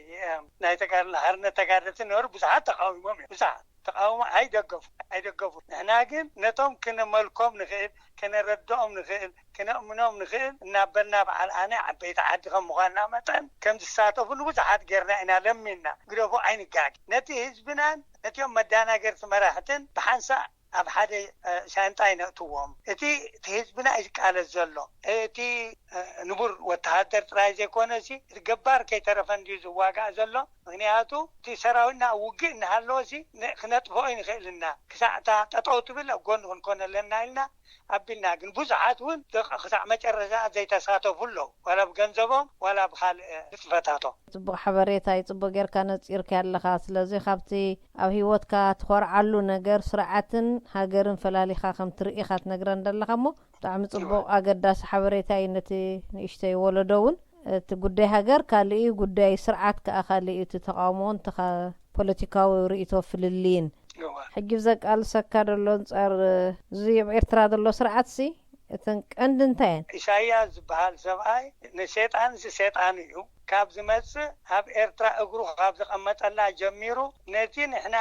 ናይ ተጋድሎ ሓርነት ተጋደልቲ ነበሩ፣ ብዙሓት ተቃዊሞም እዮም። ብዙሓት ተቃውሞ ኣይደገፉ፣ ኣይደገፉ። ንሕና ግን ነቶም ክንመልኮም ንኽእል፣ ከነረድኦም ንኽእል፣ ክነእምኖም ንኽእል እናበልና በዓል ኣነ ዓበይቲ ዓዲ ከም ምዃንና መጠን ከም ዝሳተፉ ንብዙሓት ጌርና ኢና ለሚንና። ግደፉ ኣይንጋግ። ነቲ ህዝብናን ነቲኦም መዳናገርቲ መራሕትን ብሓንሳእ ኣብ ሓደ እ፣ ሻንጣ ይነእትዎም። እቲ እቲ ህዝብና እዩ ዝቃለስ ዘሎ። እቲ እ፣ ንቡር ወተሃደር ጥራይ ዘይኮነ ሲ እቲ ገባር ከይተረፈ እንድዩ ዝዋጋእ ዘሎ። ምክንያቱ እቲ ሰራዊትና ኣብ ውግእ እናሃለወ ሲ ን- ክነጥፍኦ ይንኽእል ኢና። ክሳዕ እታ ጠጠው ትብል ኣብ ጎኒ ክንኮን ኣለና ኢልና ኣቢልና። ግን ብዙሓት እውን ደቂ ክሳዕ መጨረሻ ዘይተሳተፉ ኣለዉ። ዋላ ብገንዘቦም ዋላ ብካልእ ንጥፈታቶም። ጽቡቕ ሓበሬታ እዩ፣ ጽቡቕ ጌርካ ነጺርካ ኣለኻ። ስለዚ ካብቲ ኣብ ህይወትካ ትኾርዓሉ ነገር ስርዓትን ሃገርን ፈላሊኻ ከም ትርኢ ኢኻ ትነግረን ዘለኻ እሞ ብጣዕሚ ጽቡቕ ኣገዳሲ ሓበሬታ እዩ። ነቲ ንእሽተይ ወለዶ እውን እቲ ጉዳይ ሃገር ካልእ እዩ፣ ጉዳይ ስርዓት ከኣ ካልእ እዩ። እቲ ተቃውሞን እቲ ካ- ፖለቲካዊ ርእይቶ ፍልልይን እዋ። ሕጂ ብዘቃልሰካ ዘሎ ኣንጻር እዚ ኣብ ኤርትራ ዘሎ ስርዓትሲ እተን ቀንዲ እንታይ እየን? ኢሳያስ ዝበሃል ሰብኣይ ንሴጣን ሲ ሴጣን እዩ። ካብ ዝመጽእ ኣብ ኤርትራ እግሩ ካብ ዘቐመጠላ ጀሚሩ ነቲ ንሕና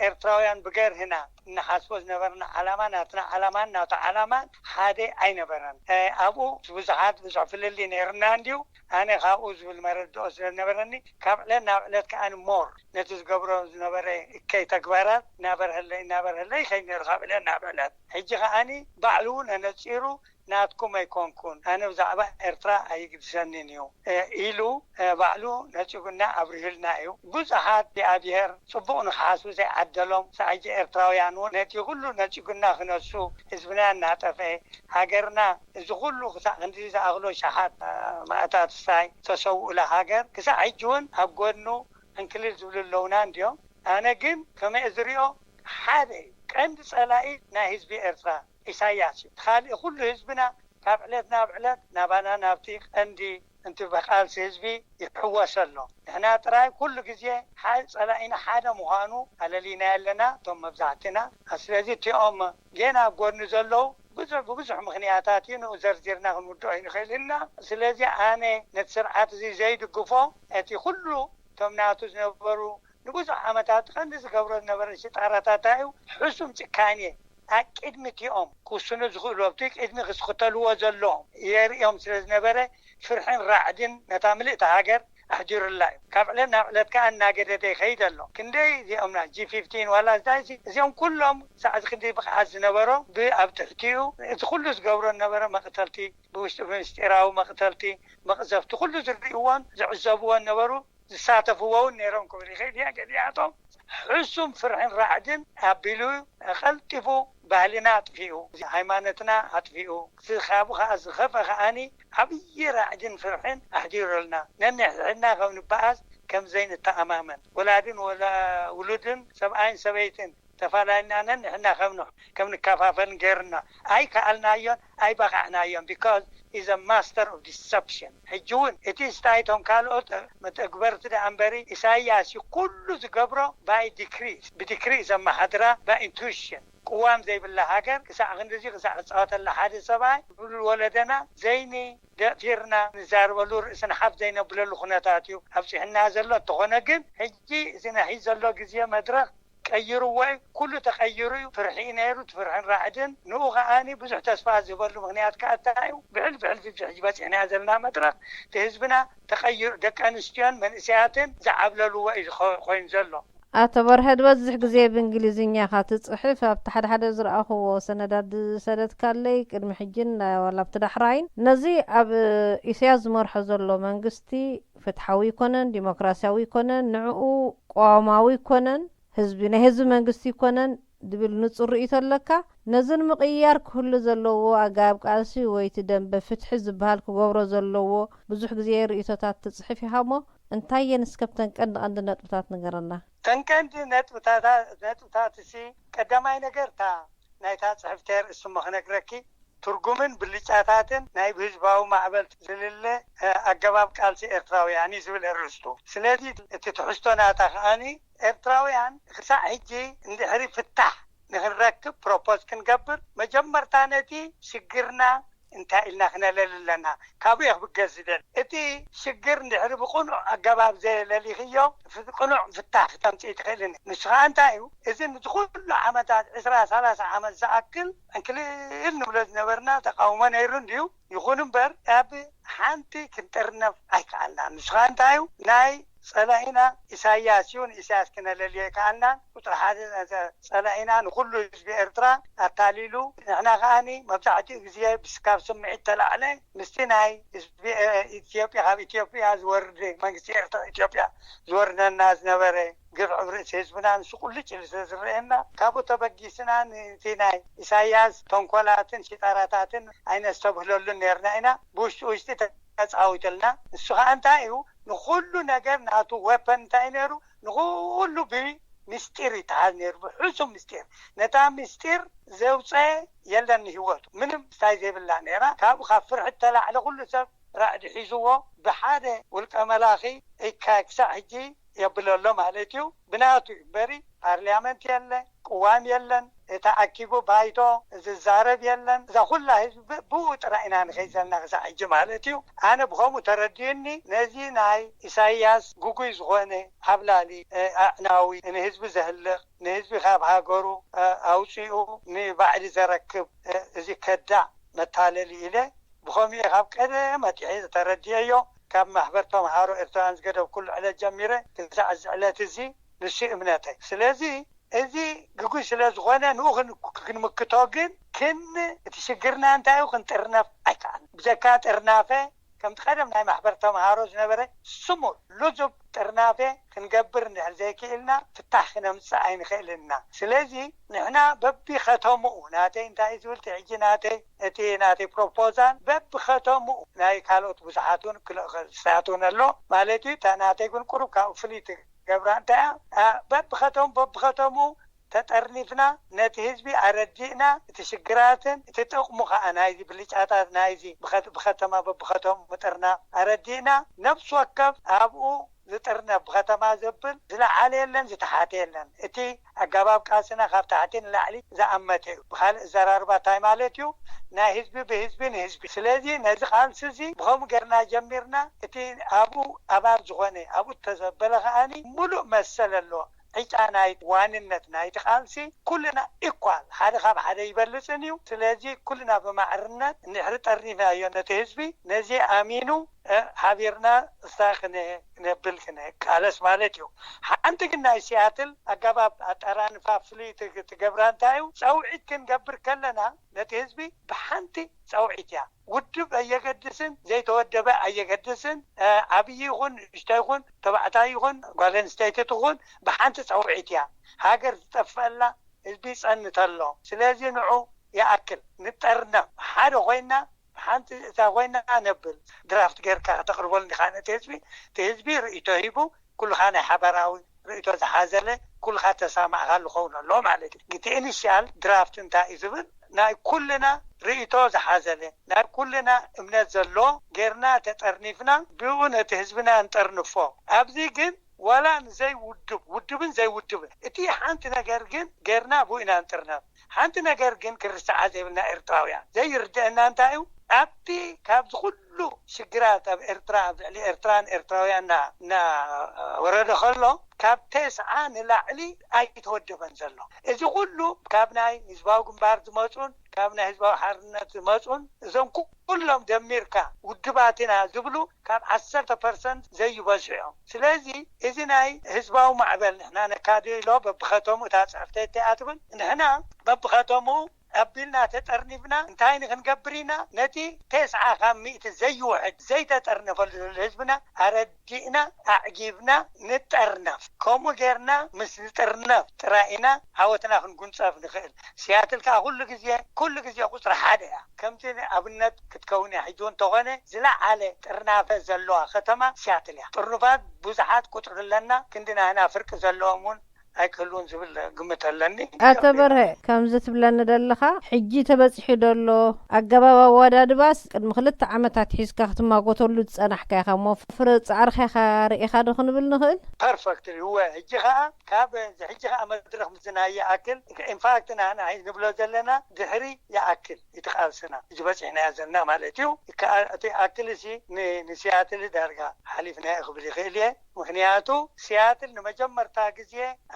ኤርትራውያን ብገርህና እንሓስቦ ዝነበርና ዓላማ ናትና ዓላማን ናቱ ዓላማን ሓደ ኣይነበረን። እ፣ ኣብኡ ብዙሓት ብዙሕ ፍልልይ ነይርና እንድዩ። ኣነ ካብኡ ዝብል መረድኦ ስለ ዝነበረኒ ካብ ዕለት ናብ ዕለት ከኣ ሞር ነቲ ዝገብሮ ዝነበረ እከይ ተግባራት እናበርሀለይ እናበርሀለይ ይኸይድ ነይሩ ካብ ዕለት ናብ ዕለት። ሕጂ ከኣኒ ባዕሉ እውን ኣነጺሩ ናትኩም ኣይኮንኩን፣ ኣነ ብዛዕባ ኤርትራ ኣይግድሰንን እዩ፣ እ፣ ኢሉ፣ እ፣ ባዕሉ ነጺጉና ኣብሪሁልና እዩ። ብዙሓት እግዚኣብሔር ጽቡቕ ንክሓስቡ ዘይዓደሎም ሳዕጂ ኤርትራውያን እውን ነቲ ኩሉ ነጺጉና ክነሱ ህዝብና እናጠፍአ ሃገርና እዚ ኩሉ ክሳዕ ክንዲ ዝኣኽሎ ሸሓት፣ እ፣ ማእታት ሳይ ተሰውኡላ ሃገር ክሳዕ ሕጂ እውን ኣብ ጎድኑ ዕንክሊል ዝብሉ ኣለውና እንድዮም። ኣነ ግን ከመይ ዝሪኦ ሓደ እዩ። ቀንዲ ጸላኢ ናይ ህዝቢ ኤርትራ ኢሳያስ እዩ። እቲ ካልእ ኩሉ ህዝብና ካብ ዕለት ናብ ዕለት ናባና ናብቲ ቀንዲ እንቲ ብቃልሲ ህዝቢ ይሕወስ ኣሎ። ንሕና ጥራይ ኩሉ ግዜ ሓ- ጸላኢና ሓደ ምዃኑ ኣለሊና ኣለና እቶም መብዛሕትና። ስለዚ እቲኦም ጌና ኣብ ጎድኒ ዘለዉ ብዙሕ ብብዙሕ ምኽንያታት እዩ ንኡ ዘርዚርና ክንውድኦ ይንኽእል ኢና። ስለዚ ኣነ ነቲ ስርዓት እዚ ዘይድግፎ እቲ ኩሉ እቶም ናቱ ዝነበሩ ንብዙሕ ዓመታት ቀንዲ ዝገብሮ ዝነበረ ሽጣራታት እዩ። ሕሱም ጭካኔ ኣብ ቅድሚ እቲኦም ክውስኑ ዝኽእሉ ኣብቲ ቅድሚ ክስክተልዎ ዘለዎም የርእዮም ስለ ዝነበረ ፍርሕን ራዕድን ነታ ምልእቲ ሃገር ኣሕዲሩላ እዩ። ካብ ዕለት ናብ ዕለት ከኣ እናገደደ ይኸይድ ኣሎ። ክንደይ እዚኦም ና ጂ ፊፍቲን ዋላ እንታይ ሲ እዚኦም ኩሎም ሳዕዚ ክንዲ ብቕዓት ዝነበሮም ብኣብ ትሕቲኡ እቲ ኩሉ ዝገብሮ ዝነበረ መቕተልቲ ብውሽጢ ብምስጢራዊ መቕተልቲ መቕዘፍቲ ኩሉ ዝርእይዎን ዝዕዘብዎን ነበሩ። ዝሳተፍዎ እውን ነይሮም ክብል ይኽእል እያ። ገሊኣቶም ሕሱም ፍርሕን ራዕድን ኣቢሉ ቀልጢፉ ባህልና ኣጥፊኡ፣ ሃይማኖትና ኣጥፊኡ፣ እቲ ካብኡ ከዓ ዝኸፈ ከዓኒ ዓብዪ ራዕድን ፍርሕን ኣሕዲሩልና። ነንሕድሕድና ከም ንበኣስ ከም ዘይንተኣማመን፣ ወላድን ወላ ውሉድን ሰብኣይን ሰበይትን ተፈላለና ነንሕድና ከም ን- ከም ንከፋፈልን ገይሩና። ኣይከኣልናዮን ኣይበቃዕናዮን because is a master of deception። ሕጂ እውን እቲ ስታይቶም ካልኦት መተግበርቲ ደኣ እምበሪ ኢሳያስ እዩ ኩሉ ዝገብሮ by decree፣ ብዲክሪ ዘመሓድራ by intuition። ቅዋም ዘይብላ ሃገር ክሳዕ ክንድዚ ክሳዕ ክፃወተላ ሓደ ሰብኣይ፣ ብሉ ወለደና ዘይኒ ደፊርና ንዛረበሉ፣ ርእስን ሓፍ ዘይነብለሉ ኩነታት እዩ ኣብፂሕና ዘሎ። እንተኾነ ግን ሕጂ እዚ ናይ ዘሎ ግዜ መድረኽ ቀይርዎ እዩ። ኩሉ ተቀይሩ እዩ። ፍርሒ እዩ ነይሩ፣ እቲ ፍርሕን ራዕድን። ንኡ ከዓኒ ብዙሕ ተስፋ ዝህበሉ ምክንያት ከዓ እንታይ እዩ? ብሕል ብሕል ዝብዚ ሕጂ በፂሕናዮ ዘለና መድረኽ፣ እቲ ህዝብና ተቀይሩ፣ ደቂ ኣንስትዮን መንእሰያትን ዝዓብለልዎ እዩ ዝኸ-፣ ኮይኑ ዘሎ። ኣቶ በርሀ፣ ዝበዝሕ ግዜ ብእንግሊዝኛ ኢኻ ትጽሕፍ። ኣብቲ ሓደ ሓደ ዝረኣኽዎ ሰነዳት ዝሰደድካለይ፣ ቅድሚ ሕጅን ናይ ዋላ ኣብቲ ዳሕራይን፣ ነዚ ኣብ ኢሳያስ ዝመርሖ ዘሎ መንግስቲ ፍትሓዊ ኣይኮነን፣ ዲሞክራሲያዊ ኣይኮነን፣ ንዕኡ ቅዋማዊ ኣይኮነን፣ ህዝቢ፣ ናይ ህዝቢ መንግስቲ ኣይኮነን ድብል ንጹር ርእይቶ ኣለካ። ነዚ ንምቕያር ክህሉ ዘለዎ ኣገባብ ቃልሲ ወይ እቲ ደንበ ፍትሒ ዝበሃል ክገብሮ ዘለዎ ብዙሕ ግዜ ርእይቶታት ትጽሕፍ ኢኻ እሞ፣ እንታይ እየን እስከ ብተን ቀንዲ ቀንዲ ነጥብታት ንገረና። ተን ቀንዲ ነጥብታታ-፣ ነጥብታት እሲ ቀዳማይ ነገር እታ ናይታ ጽሕፍቲ ርእሲ እሞ ክነግረኪ፣ ትርጉምን ብልጫታትን ናይ ብህዝባዊ ማዕበል ዝልለ፣ እ፣ ኣገባብ ቃልሲ ኤርትራውያን እዩ ዝብል ኣርእስቱ። ስለዚ እቲ ትሕዝቶ ናታ ከኣኒ ኤርትራውያን ክሳዕ ሕጂ እንድሕሪ ፍታሕ ንክንረክብ ፕሮፖዝ ክንገብር መጀመርታ ነቲ ሽግርና እንታይ ኢልና ክነለሊ ኣለና? ካብኡ እየ ክብገስ ዝደሊ። እቲ ሽግር እንድሕሪ ብቕኑዕ ኣገባብ ዘየለሊኽዮ፣ ፍ-፣ ቅኑዕ ፍታሕ ክተምጽኢ ትኽእልን። ንሱ ኸኣ እንታይ እዩ? እዚ ንዝኹሉ ዓመታት፣ ዕስራ ሰላሳ ዓመት ዝኣክል፣ ዕንክልል ንብሎ ዝነበርና ተቃውሞ ነይሩ እንድዩ። ይኹን እምበር፣ ኣብ ሓንቲ ክንጥርነፍ ኣይከኣልናን። ንሱ ኸኣ እንታይ እዩ? ናይ ጸላኢና ኢሳያስ እዩ። ንኢሳያስ ክነለልዮ ኣይከኣልናን። ቁጽሪ ሓደ ጸላኢና ንኹሉ ህዝቢ ኤርትራ ኣታሊሉ፣ ንሕና ከኣኒ መብዛሕትኡ ግዜ ብስ-፣ ካብ ስምዒት ተላዕለ ምስቲ ናይ ህዝቢ፣ እ፣ ኢትዮጵያ፣ ካብ ኢትዮጵያ ዝወርድ፣ መንግስቲ ኤርትራ ኢትዮጵያ ዝወርደና ዝነበረ ግፍዒ ኣብ ርእሲ ህዝብና ንሱ ቁልጭ ኢሉ ስለ ዝረኣየና፣ ካብኡ ተበጊስና ነቲ ናይ ኢሳያስ ተንኮላትን ሽጣራታትን ኣይነስተብህለሉን ነርና ኢና። ብውሽጢ ውሽጢ ተጻዊትልና። ንሱ ከኣ እንታይ እዩ? ንኹሉ ነገር ናቱ ዌፐን እንታይ ነይሩ? ንኹሉ ብምስጢር ይተሓዝ ነይሩ፣ ብሕሱም ምስጢር። ነታ ምስጢር ዘውፀ የለን ንህይወቱ። ምንም ስታይ ዘይብላ ነይራ። ካብኡ ካብ ፍርሒ ተላዕለ ኩሉ ሰብ ራዕዲ ሒዝዎ ብሓደ ውልቀ መላኺ እካ ክሳዕ ሕጂ የብሎ ኣሎ ማለት እዩ። ብናቱ እዩ እምበሪ ፓርሊያመንት የለ፣ ቅዋም የለን። እታ ኣኪቡ ባይቶ ዝዛረብ የለን። እዛ ኩላ ህዝቢ ብ-፣ ብኡ ጥራይ ኢና ንኸይድ ዘለና ክሳዕ ሕጂ ማለት እዩ። ኣነ ብኸምኡ ተረዲኡኒ፣ ነዚ ናይ ኢሳይያስ ግጉይ ዝኾነ ዓብላሊ፣ እ፣ ኣዕናዊ፣ ንህዝቢ ዘህልቕ፣ ንህዝቢ ካብ ሃገሩ፣ እ፣ ኣውጺኡ ንባዕዲ ዘረክብ፣ እ፣ እዚ ከዳዕ መታለሊ ኢለ ብኸምኡ እየ ካብ ቀደም ኣቲሐ ተረዲኤዮ። ካብ ማሕበር ተምሃሮ ኤርትራውያን ዝገደብኩሉ ዕለት ጀሚረ ክሳዕ እዚ ዕለት እዚ ንሱ እምነተይ። ስለዚ እዚ ግጉይ ስለ ዝኾነ ንኡ ክን-፣ ክንምክቶ ግን ክን-፣ እቲ ሽግርና እንታይ እዩ? ክንጥርነፍ ኣይከኣልን። ብጀካ ጥርናፈ ከምቲ ቀደም ናይ ማሕበር ተምሃሮ ዝነበረ ስሙር ልዙብ ጥርናፈ ክንገብር እንድሕር ዘይክኢልና ፍታሕ ክነምጽእ ኣይንኽእልን ኢና። ስለዚ ንሕና በቢኸተምኡ ናተይ እንታይ እዩ ዝብል እቲ ሕጂ ናተይ እቲ ናተይ ፕሮፖዛል በብኸተምኡ ናይ ካልኦት ብዙሓት እውን ክልእኽልሳት እውን ኣሎ ማለት እዩ። እታ ናተይ ግን ቁሩብ ካብኡ ፍልይቲ ገብራ እንታይ እያ? ኣ፣ በብኸተምኡ በብኸተምኡ ተጠርኒፍና ነቲ ህዝቢ ኣረዲእና፣ እቲ ሽግራትን እቲ ጥቕሙ ኸኣ ናይዚ ብልጫታት ናይዚ ብኸ-፣ ብኸተማ በብኸተምኡ ምጥርናፍ ኣረዲእና፣ ነብሲ ወከፍ ኣብኡ ዝጥርነፍ ብኸተማ ዘብል ዝለዓለ የለን፣ ዝተሓተ የለን። እቲ ኣገባብ ቃልስና ካብ ታሕቲ ንላዕሊ ዝኣመተ እዩ። ብኻልእ ኣዘራርባ እንታይ ማለት እዩ? ናይ ህዝቢ ብህዝቢ ንህዝቢ። ስለዚ ነዚ ቃልሲ እዚ ብኸምኡ ጌርና ጀሚርና፣ እቲ ኣብኡ ኣባል ዝኾነ፣ ኣብኡ እተዘበለ ከኣኒ ሙሉእ መሰል ኣለዎ። ዕጫ ናይ ዋንነት ናይቲ ቃልሲ ኩልና ኢኳል፣ ሓደ ካብ ሓደ ይበልጽን እዩ። ስለዚ ኩልና ብማዕርነት እንድሕሪ ጠርኒፍናዮ ነቲ ህዝቢ፣ ነዚ ኣሚኑ፣ እ፣ ሓቢርና እስታ ክነ-፣ ክነብል ክነቃለስ ማለት እዩ። ሓንቲ ግን ናይ ሲያትል ኣገባብ ኣጠራንፋ ፍሉይ ትግ-፣ ትገብራ እንታይ እዩ? ጸውዒት ክንገብር ከለና ነቲ ህዝቢ ብሓንቲ ጸውዒት እያ። ውድብ ኣየገድስን፣ ዘይተወደበ ኣየገድስን፣ እ፣ ዓብዪ ይኹን ንእሽቶ ይኹን፣ ተባዕታይ ይኹን ጓል ኣንስተይቲ ትኹን፣ ብሓንቲ ጸውዒት እያ። ሃገር ዝጠፍአላ፣ ህዝቢ ይጸንት ኣሎ። ስለዚ ንዑ ይኣክል፣ ንጠርነፍ፣ ሓደ ኮይና፣ ሓንቲ እታ ኮይና ነብል። ድራፍት ጌርካ ከተቕርበሉ ዲኻ ነቲ ህዝቢ? እቲ ህዝቢ ርእይቶ ሂቡ፣ ኩልኻ ናይ ሓበራዊ ርእይቶ ዝሓዘለ፣ ኩልኻ ተሳማዕካሉ ክኸውን ኣለዎ ማለት እዩ። እቲ ኢኒሻል ድራፍት እንታይ እዩ ዝብል? ናይ ኩልና ርእይቶ ዝሓዘለ፣ ናይ ኩልና እምነት ዘሎ ጌርና ተጠርኒፍና፣ ብኡ ነቲ ህዝብና ንጠርንፎ። ኣብዚ ግን ዋላ ንዘይውድብ፣ ውድብን ዘይውድብን፣ እቲ ሓንቲ ነገር ግን ጌርና ብኡ ኢና ንጥርነፍ። ሓንቲ ነገር ግን ክርስዓ ዘይብልና ኤርትራውያን ዘይርድአና እንታይ እዩ? ኣብቲ ካብዚ ኩሉ ሽግራት ኣብ ኤርትራ፣ ኣብ ልዕሊ ኤርትራን ኤርትራውያን እናወረደ ከሎ፣ ካብ ተስዓ ንላዕሊ ኣይተወደበን ዘሎ። እዚ ኩሉ ካብ ናይ ህዝባዊ ግንባር ዝመፁን ካብ ናይ ህዝባዊ ሓርነት ዝመፁን፣ እዞም ኩሎም ደሚርካ ውድባት ኢና ዝብሉ ካብ ዓሰርተ ፐርሰንት ዘይበዝሑ እዮም። ስለዚ እዚ ናይ ህዝባዊ ማዕበል ንሕና ነካድሎ በብኸተሙ፣ እታ ፅሕፍተይ እንታይ እያ ትብል? ንሕና በብኸተሙ ኣቢልና ተጠርኒፍና እንታይ ንክንገብር ኢና? ነቲ ተስዓ ካብ ሚእቲ ዘይውሕድ ዘይተጠርነፈሉ ዘሎ ህዝብና ኣረዲእና ኣዕጊብና ንጠርነፍ። ከምኡ ጌርና ምስ ንጥርነፍ ጥራይ ኢና ዓወትና ክንጉንጸፍ ንኽእል። ሲያትል ከዓ ኩሉ ግዜ፣ ኩሉ ግዜ ቁፅሪ ሓደ እያ። ከምቲ ኣብነት ክትከውን እያ። ሕጂ እውን እንተኾነ ዝለዓለ ጥርናፈ ዘለዋ ከተማ ሲያትል እያ። ጥርኑፋት ብዙሓት ቁፅሪ ኣለና፣ ክንዲ ናህና ፍርቂ ዘለዎም እውን ኣይክህልውን ዝብል ግምት ኣለኒ። ኣቶ በርሀ፣ ከምዚ ትብለኒ ዘለኻ፣ ሕጂ ተበጺሑ ዘሎ ኣገባብ ኣወዳድባስ ቅድሚ ክልተ ዓመታት ሒዝካ ክትማጎተሉ ዝጸናሕካ ኢኻ እሞ፣ ፍረ ጻዕርኻ ኢኻ ርኢኻ ዶ ክንብል ንኽእል? ፐርፈክትሊ፣ እወ። ሕጂ ኸኣ ካብ እዚ ሕጂ ኸኣ መድረኽ ምዝና ይኣክል። ኢንፋክት፣ ንሕና ሕጂ ንብሎ ዘለና ድሕሪ ይኣክል፣ እቲ ቃልስና፣ እዚ በጺሕናዮ ዘለና ማለት እዩ። ከኣ እቲ ይኣክል እዚ ን-፣ ንሲያትል ዳርጋ ሓሊፍናዮ ክብል ይኽእል እየ። ምኽንያቱ፣ ሲያትል ንመጀመርታ ግዜ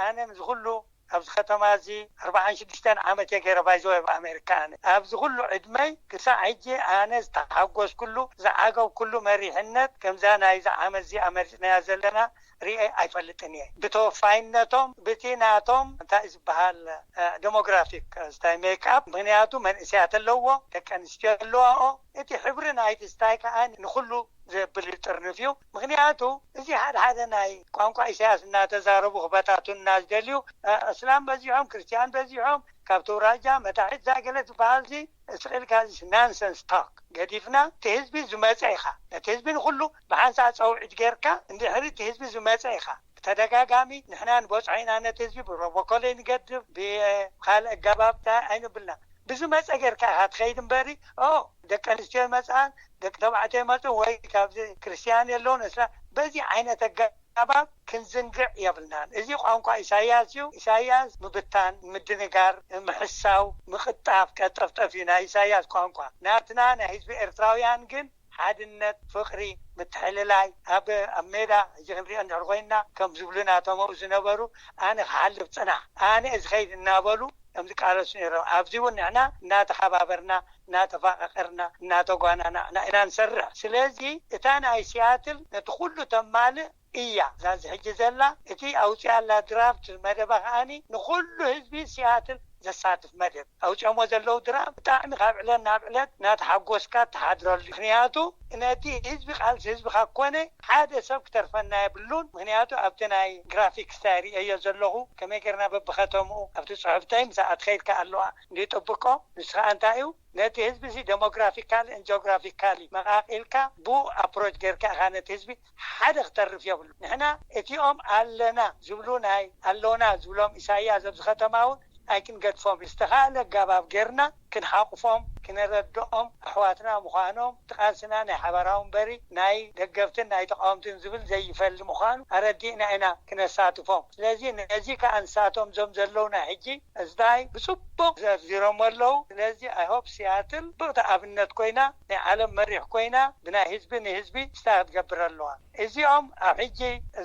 ኣነ ንዚ ኩሉ ኣብዚ ከተማ እዚ ኣርባዓን ሽዱሽተን ዓመት እየ ገይረ፣ ባይዘወ፣ ኣብ ኣሜሪካ። ኣነ ኣብዚ ኩሉ ዕድመይ ክሳዕ ሕጂ ኣነ ዝተሓጎስኩሉ፣ ዝዓገብኩሉ መሪሕነት ከምዛ ናይዚ ዓመት እዚኣ መሪጽናያ ዘለና ርኤ ኣይፈልጥን እየ። ብተወፋይነቶም፣ ብቲ ናቶም እንታይ ዝበሃል፣ እ፣ ዴሞግራፊክ፣ እ፣ ስታይ ሜክኣፕ፣ ምኽንያቱ መንእሰያት ኣለዎ፣ ደቂ ኣንስትዮ ኣለዋኦ። እቲ ሕብሪ ናይቲ ስታይ ከኣ ንኹሉ ዘብል ጥርንፍ እዩ። ምኽንያቱ እዚ ሓደ ሓደ ናይ ቋንቋ ኢሳያስ እናተዛረቡ ክበታቱና ዝደልዩ፣ እ፣ እስላም በዚሖም፣ ክርስትያን በዚሖም፣ ካብ ተውራጃ መታሒት ዛገለ ዝበሃል እዚ ስቕ ኢልካ እዚ ናንሰንስ ታክ ገዲፍና፣ እቲ ህዝቢ ዝመጸ ኢኻ። ነቲ ህዝቢ ንኹሉ ብሓንሳእ ጸውዒት ጌርካ፣ እንድሕሪ እቲ ህዝቢ ዝመጸ ኢኻ። ብተደጋጋሚ ንሕና ንበጽሖ ኢና ነቲ ህዝቢ፣ ብፕሮቶኮል ንገድፍ፣ ብኻልእ ኣገባብ እንታይ ኣይንብልና። ብዝመጸ ጌርካ ኢኻ ትኸይድ እምበሪ፣ ኦ፣ ደቂ ኣንስትዮ ይመጽኣን፣ ደቂ ተባዕትዮ ይመጽኡ፣ ወይ ካብዚ ክርስትያን የለውን፣ እስላ-፣ በዚ ዓይነት ኣገባብ ክንዝንግዕ የብልናን። እዚ ቋንቋ ኢሳያስ እዩ። ኢሳያስ ምብታን፣ ምድንጋር፣ ምሕሳው፣ ምቕጣፍ፣ ቀጠፍጠፍ እዩ ናይ ኢሳያስ ቋንቋ። ናትና ናይ ህዝቢ ኤርትራውያን ግን ሓድነት፣ ፍቕሪ፣ ምትሕልላይ፣ ኣብ፣ ኣብ ሜዳ ሕጂ ክንሪኦ እንድሕር ኮይንና፣ ከም ዝብሉ ናቶም ኣብኡ ዝነበሩ፣ ኣነ ክሓልፍ ጽናሕ፣ ኣነ እዚ ኸይድ እናበሉ እዮም ዝቃለሱ ነይሮም። ኣብዚ እውን ንሕና እናተሓባበርና፣ እናተፋቐቐርና፣ እናተጓናናዕና ኢና ንሰርሕ። ስለዚ እታ ናይ ሲያትል ነቲ ኩሉ ተማልእ እያ። እዛ እዚ ሕጂ ዘላ፣ እቲ ኣውፅኣላ ድራፍት መደባ ከኣኒ ንኹሉ ህዝቢ ሲያትል ዘሳትፍ መደብ ኣውፅኦሞ ዘለዉ ድራፍት ብጣዕሚ ካብ ዕለት ናብ ዕለት እናተሓጎስካ ትሓድረሉ። ምኽንያቱ ነቲ ህዝቢ ቃልሲ ህዝብኻ ኮነ ሓደ ሰብ ክተርፈና የብሉን። ምኽንያቱ ኣብቲ ናይ ግራፊክስ እንታይ ርእዮ ዘለኹ፣ ከመይ ጌርና በብኸተምኡ ኣብቲ ጽሑፍተይ ምስ ኣትኸይድካ ኣለዋ እንዲ ጥብቆ። ንስኻ እንታይ እዩ ነቲ ህዝቢ እዚ ዴሞግራፊካሊ ኤንድ ጂኦግራፊካሊ መቓቒልካ ብኡ ኣፕሮች ጌርካ ኢኻ ነቲ ህዝቢ ሓደ ክተርፍ የብሉ። ንሕና እቲኦም ኣለና ዝብሉ ናይ ኣሎና ዝብሎም ኢሳያስ ኣብዚ ከተማ እውን ኣይክንገድፎም። ዝተኻእለ ኣገባብ ጌርና ክንሓቑፎም፣ ክነረድኦም፣ ኣሕዋትና ምዃኖም፣ እቲ ቃልስና ናይ ሓባራዊ እምበሪ ናይ ደገፍትን ናይ ተቃወምትን ዝብል ዘይፈሊ ምዃኑ ኣረዲእና ኢና ክነሳትፎም። ስለዚ ነዚ ከኣ ንሳቶም ዞም ዘለውና ሕጂ እዝታይ ብጽቡቕ ዘርዚሮም ኣለዉ። ስለዚ ኣይ ሆፕ ሲያትል ብቕቲ ኣብነት ኮይና፣ ናይ ዓለም መሪሕ ኮይና፣ ብናይ ህዝቢ ንህዝቢ ስታይ ክትገብር ኣለዋ። እዚኦም ኣብ ሕጂ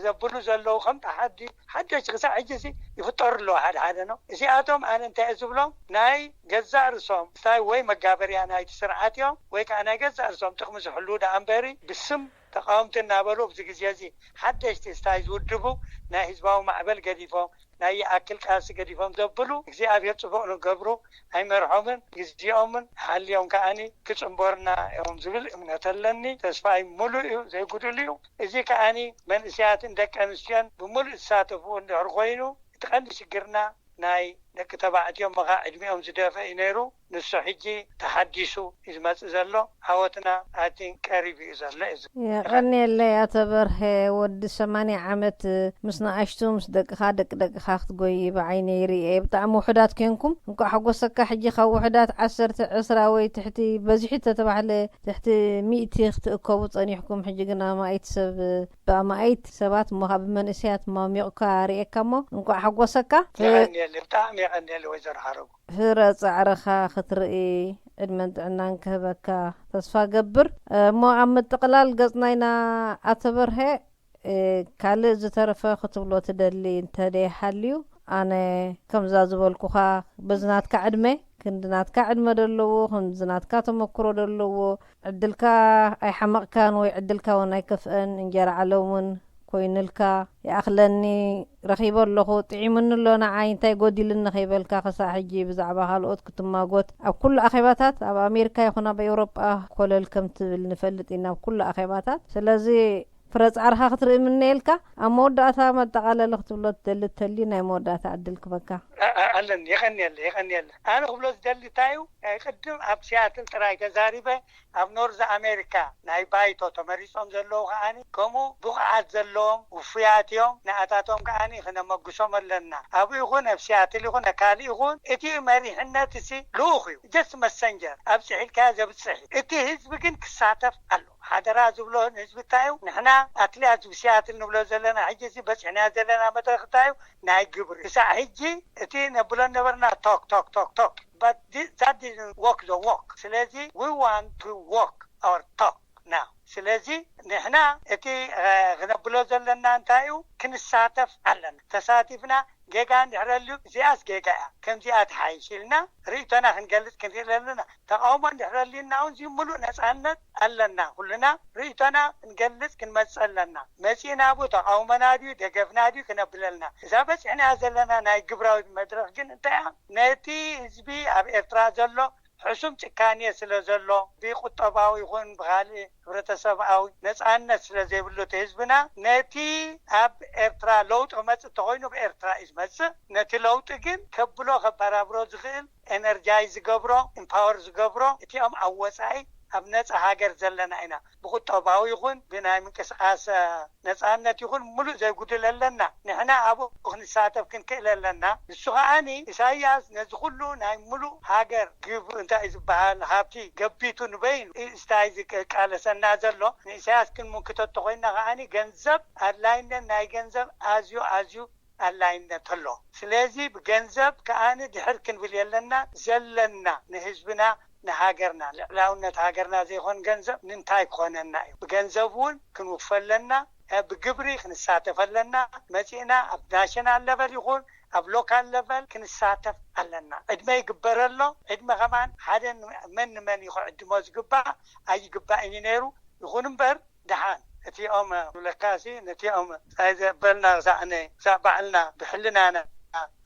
ዘብሉ ዘለዉ ከም ተሓዲ ሓደሽ ክሳዕ ሕጂ እዚ ይፍጠሩ ኣለዉ ሓደ ሓደ ነው። እዚኣቶም ኣነ እንታይ እየ ዝብሎም፣ ናይ ገዛእ ርእሶም ስታይ ወይ መጋበርያ ናይቲ ስርዓት እዮም፣ ወይ ከዓ ናይ ገዛእ ርእሶም ጥቕሚ ዝሕልዉ ደኣ እምበሪ፣ ብስም ተቃወምቲ እናበሉ ኣብዚ ግዜ እዚ ሓደሽቲ ስታይ ዝውድቡ ናይ ህዝባዊ ማዕበል ገዲፎም፣ ናይ ይኣክል ቃልሲ ገዲፎም ዘብሉ እግዚኣብሔር ጽቡቕ ንገብሩ ኣይመርሖምን፣ ግዜኦምን ሓልዮም ከኣኒ ክጽንበሩና እዮም ዝብል እምነት ኣለኒ። ተስፋይ ምሉእ እዩ፣ ዘይጉድል እዩ። እዚ ከኣኒ መንእሰያትን ደቂ ኣንስትዮን ብምሉእ ዝሳተፍዎ እንድሕር ኮይኑ፣ እቲ ቀንዲ ሽግርና ናይ ደቂ ተባዕትዮ ምኻ ዕድሚኦም ዝደፈ እዩ ነይሩ። ንሱ ሕጂ ተሓዲሱ እዩ ዝመጽእ ዘሎ። ዓወትና ኣይ ቲንክ ቀሪቡ እዩ ዘሎ እዩ ዝብል። የቐንየለይ ኣቶ በርሀ፣ ወዲ ሰማንያ ዓመት ምስ ንኣሽቱ ምስ ደቅኻ ደቂ ደቅኻ ክትጎይ ብዓይነይ ርእየ። ብጣዕሚ ውሑዳት ኮንኩም፣ እንኳዕ ሓጎሰካ። ሕጂ ካብ ውሑዳት ዓሰርተ ዕስራ ወይ ትሕቲ በዚሑ ተተባህለ ትሕቲ ሚእቲ ክትእከቡ ጸኒሕኩም፣ ሕጂ ግን ኣማኢት ሰብ ብኣማኢት ሰባት እሞ ካብ መንእሰያት ማሚቕካ ርእየካ እሞ እንቋዕ ሓጎሰካ። የቐንየለይ፣ ብጣዕሚ የቐንየለ ወይዘሮ ሓረጉ። ፍረ ጻዕርኻ ክትርኢ ዕድመን ጥዕናን ክህበካ ተስፋ ገብር። እሞ ኣብ ምጥቕላል ገጽ ናይና ኣተበርሀ ካልእ ዝተረፈ ክትብሎ ትደሊ እንተደይ ሓልዩ፣ ኣነ ከምዛ ዝበልኩኻ በዚ ናትካ ዕድመ ክንዲ ናትካ ዕድመ ደለዎ፣ ከምዚ ናትካ ተመክሮ ደለዎ፣ ዕድልካ ኣይሓመቕካን ወይ ዕድልካ እውን ኣይከፍአን። እንጀራ ዓለም እውን ኮይንልካ ይኣኽለኒ፣ ረኺበ ኣለኹ፣ ጥዒሙኒ ኣሎ፣ ንዓይ እንታይ ጎዲልኒ ከይበልካ ክሳዕ ሕጂ ብዛዕባ ካልኦት ክትማጎት ኣብ ኩሉ ኣኼባታት ኣብ ኣሜሪካ ይኹን ኣብ ኤውሮጳ ኮለል ከም ትብል ንፈልጥ ኢና ኣብ ኩሉ ኣኼባታት። ስለዚ ፍረ ጻዕርኻ ክትርኢ ምነየልካ። ኣብ መወዳእታ መጠቓለሊ ክትብሎ ትደሊ ተልዩ ናይ መወዳእታ ዕድል ክበካ። ኣለኒ። የቐንየለ የቐንየለ። ኣነ ክብሎ ዝደሊ እንታይ እዩ፣ ቅድም ኣብ ሲያትል ጥራይ ተዛሪበ። ኣብ ኖርዝ ኣሜሪካ ናይ ባይቶ ተመሪጾም ዘለዉ ከዓኒ ከምኡ ብቕዓት ዘለዎም ውፉያት እዮም። ንኣታቶም ከዓኒ ክነመጉሶም ኣለና። ኣብኡ ይኹን ኣብ ሲያትል ይኹን ኣብ ካልእ ይኹን እቲ መሪሕነት እሲ ልኡኽ እዩ፣ ጀስት መሰንጀር ኣብፅሒልካዮ ዘብፅሕ እዩ። እቲ ህዝቢ ግን ክሳተፍ ኣሎ። ሓደራ ዝብሎ ንህዝቢ እንታይ እዩ፣ ንሕና ኣትሊያት ብሲያትል ንብሎ ዘለና ሕጂ እዚ በፂሕናዮ ዘለና መድረክ እንታይ እዩ፣ ናይ ግብሪ። ክሳዕ ሕጂ እቲ ነብሎ ነበርና ቶክ ቶክ ቶክ ቶክ፣ but that didn't walk the walk። ስለዚ we want to walk our talk now። ስለዚ ንሕና እቲ ክነብሎ ዘለና እንታይ እዩ፣ ክንሳተፍ ኣለና። ተሳቲፍና ጌጋ እንድሕረሉ እዚኣስ ጌጋ እያ፣ ከምዚኣ ትሓይሽ ኢልና ርእይቶና ክንገልጽ ክንክእል ኣለና። ተቃውሞ እንድሕረልና እውን እዚ ሙሉእ ነጻነት ኣለና። ኩልና ርእይቶና ክንገልጽ ክንመጽእ ኣለና። መጺእና ብኡ ተቃውሞና ድዩ ደገፍና ድዩ ክነብል ኣለና። እዛ በጺሕናያ ዘለና ናይ ግብራዊት መድረኽ ግን እንታይ እያ፣ ነቲ ህዝቢ ኣብ ኤርትራ ዘሎ ሕሱም ጭካኔ ስለ ዘሎ ብቁጠባዊ ይኹን ብካልእ ሕብረተሰብኣዊ ነጻነት ስለ ዘይብሉ እቲ ህዝብና ነቲ ኣብ ኤርትራ ለውጢ ክመጽእ እንተኮይኑ ብኤርትራ እዩ ዝመጽእ። ነቲ ለውጢ ግን ከብሎ ከባራብሮ ዝኽእል ኤነርጃይ ዝገብሮ ኢምፓወር ዝገብሮ እቲኦም ኣብ ወጻኢ ኣብ ነጻ ሃገር ዘለና ኢና። ብቁጠባዊ ይኹን ብናይ ምንቅስቃስ ነጻነት ይኹን ሙሉእ ዘይጉድል ኣለና። ንሕና ኣብኡ ክንሳተፍ ክንክእል ኣለና። ንሱ ከዓኒ ኢሳያስ ነዚ ኩሉ ናይ ሙሉእ ሃገር ግብ እንታይ ዝበሃል ሃብቲ ገቢቱ ንበይኑ ስታይ ዝቃለሰና ዘሎ ንኢሳያስ ክንምክቶ ተኮይና ከዓኒ ገንዘብ ኣድላይነት ናይ ገንዘብ ኣዝዩ ኣዝዩ ኣድላይነት ኣሎ። ስለዚ ብገንዘብ ከዓኒ ድሕር ክንብል የለና ዘለና ንህዝብና ንሃገርና ልዕላውነት ሃገርና ዘይኮን ገንዘብ ንምንታይ ክኾነና እዩ? ብገንዘብ እውን ክንውፈ ኣለና። ብግብሪ ክንሳተፍ ኣለና። መፂእና ኣብ ናሽናል ለቨል ይኹን ኣብ ሎካል ለቨል ክንሳተፍ ኣለና። ዕድመ ይግበር ኣሎ። ዕድመ ከማን ሓደ መን ንመን እዩ ክዕድሞ ዝግባእ ኣይግባእን እዩ ነይሩ። ይኹን እምበር ደሓን እቲኦም ንብለካሲ ነቲኦም ሳይ ዘበልና ክሳዕ ነ ክሳዕ ባዕልና ብሕልናና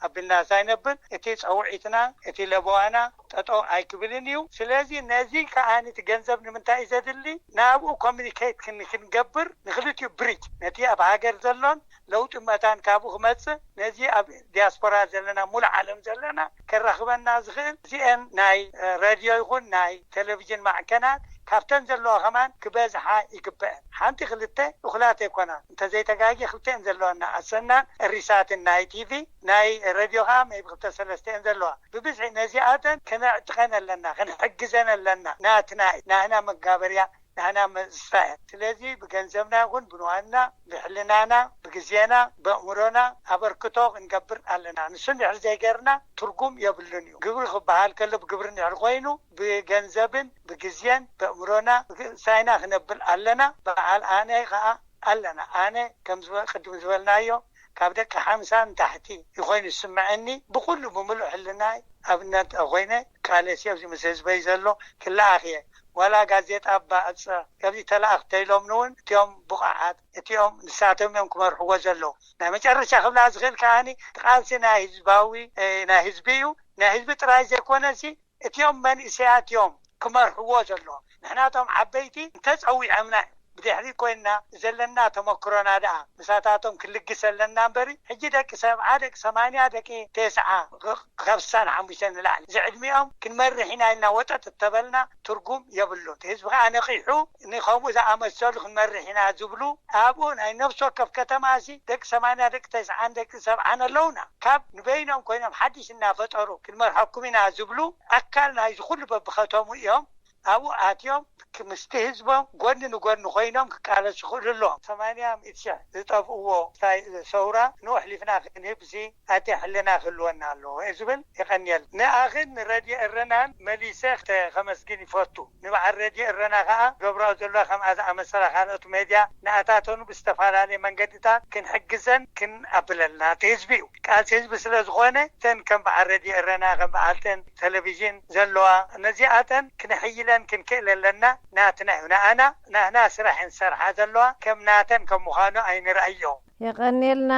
ኣቢልና ሳይነብል እቲ ፀውዒትና እቲ ለበዋና ጠጠው ኣይክብልን እዩ። ስለዚ ነዚ ከዓኒ እቲ ገንዘብ ንምንታይ እዩ ዘድሊ? ናብኡ ኮሚኒኬት ክን- ክንገብር ንክልቲኡ ብሪጅ ነቲ ኣብ ሃገር ዘሎን ለውጢ መታን ካብኡ ክመፅእ ነዚ ኣብ ዲያስፖራ ዘለና ሙሉ ዓለም ዘለና ከራኽበና ዝኽእል እዚአን ናይ ረድዮ ይኹን ናይ ቴሌቪዥን ማዕከናት ካብተን ዘለዋ ከማን ክበዝሓ ይግበአን። ሓንቲ ክልተ እኹላት ኣይኮናን። እንተዘይተጋጊ ክልተን ዘለዋና ኣሰናን እሪሳትን ናይ ቲቪ ናይ ረድዮ ከዓ maybe ክልተ ሰለስተ እየን ዘለዋ። ብብዝሒ ነዚኣተን ክነዕጥቐን ኣለና፣ ክንሕግዘን ኣለና። ናትና እዩ፣ ናህና መጋበርያ፣ ናህና መስርያ። ስለዚ ብገንዘብና ይኹን ብንዋንና፣ ብሕልናና፣ ብግዜና፣ በእምሮና ኣበርክቶ ክንገብር ኣለና። ንሱ እንድሕር ዘይገርና ትርጉም የብሉን እዩ። ግብሪ ክበሃል ከሎ ብግብሪ እንድሕር ኮይኑ ብገንዘብን ብግዜን በእምሮና ሳይና ክነብል ኣለና። በዓል ኣነ ከዓ ኣለና። ኣነ ከም ዝበ- ቅድም ዝበልናዮ ካብ ደቂ ሓምሳ ንታሕቲ ይኮይኑ ዝስምዐኒ። ብኩሉ ብምሉእ ሕልናይ ኣብነት ኮይነ ቃለሲ ኣብዚ ምስ ህዝበይ ዘሎ ክለኣኽ እየ። ዋላ ጋዜጣ ባዕፀ ኣብዚ ተለኣኽ ተይሎምኒ እውን እቲኦም ብቑዓት እቲኦም ንሳቶም እዮም ክመርሕዎ ዘለዉ። ናይ መጨረሻ ክብላ ዝኽእል ከዓኒ ቃልሲ ናይ ህዝባዊ ናይ ህዝቢ እዩ። ናይ ህዝቢ ጥራይ ዘይኮነሲ እቲኦም መንእሰያት እዮም ክመርሕዎ ዘለዎም። ንሕናቶም ዓበይቲ እንተፀዊዖምና ብድሕሪ ኮይንና ዘለና ተመክሮና ደኣ ምሳታቶም ክልግስ ኣለና እምበሪ ሕጂ ደቂ ሰብዓ ደቂ ሰማንያ ደቂ ተስዓ ካብ ስሳን ሓሙሽተ ንላዕሊ ዝዕድሚኦም ክንመርሕ ኢና ኢልና ወጠጥ እተበልና ትርጉም የብሉን። ህዝቢ ከዓ ነቂሑ ንከምኡ ዝኣመሰሉ ክንመርሕ ኢና ዝብሉ ኣብኡ ናይ ነፍሲ ወከፍ ከተማ ሲ ደቂ ሰማንያ ደቂ ተስዓን ደቂ ሰብዓን ኣለውና። ካብ ንበይኖም ኮይኖም ሓድሽ እናፈጠሩ ክንመርሐኩም ኢና ዝብሉ ኣካል ናይዚ ኩሉ በብኸተሙ እዮም። ኣብኡ ኣትዮም ምስቲ ህዝቦም ጎኒ ንጎኒ ኮይኖም ክቃለሱ ይኽእሉ ኣለዎም። ሰማንያ ሚእቲ ሽሕ ዝጠፍእዎ ታይ ሰውራ ንኡ ኣሕሊፍና ክንህብሲ ኣቲ ሕልና ክህልወና ኣለዎ እየ ዝብል። ይቐንየል። ንኣኽን ንረድዮ እረናን መሊሰ ክተ- ከመስግን ይፈቱ። ንበዓል ረድዮ እረና ከዓ ገብረኦ ዘሎ ከምኣ ዝኣመሰላ ካልኦት ሜድያ ንኣታተኑ ብዝተፈላለየ መንገድታት ክንሕግዘን ክንኣብለልና እቲ ህዝቢ እዩ። ቃልሲ ህዝቢ ስለ ዝኾነ እተን ከም በዓል ረድዮ እረና ከም በዓልተን ቴሌቪዥን ዘለዋ ነዚኣተን ክነሕይለን ክንክእል ኣለና። ናትና እዩ። ንኣና ናህና ስራሕ እንሰርሓ ዘለዋ ከም ናተን ከም ምዃኑ ኣይንርኣዮ። የቐንየልና።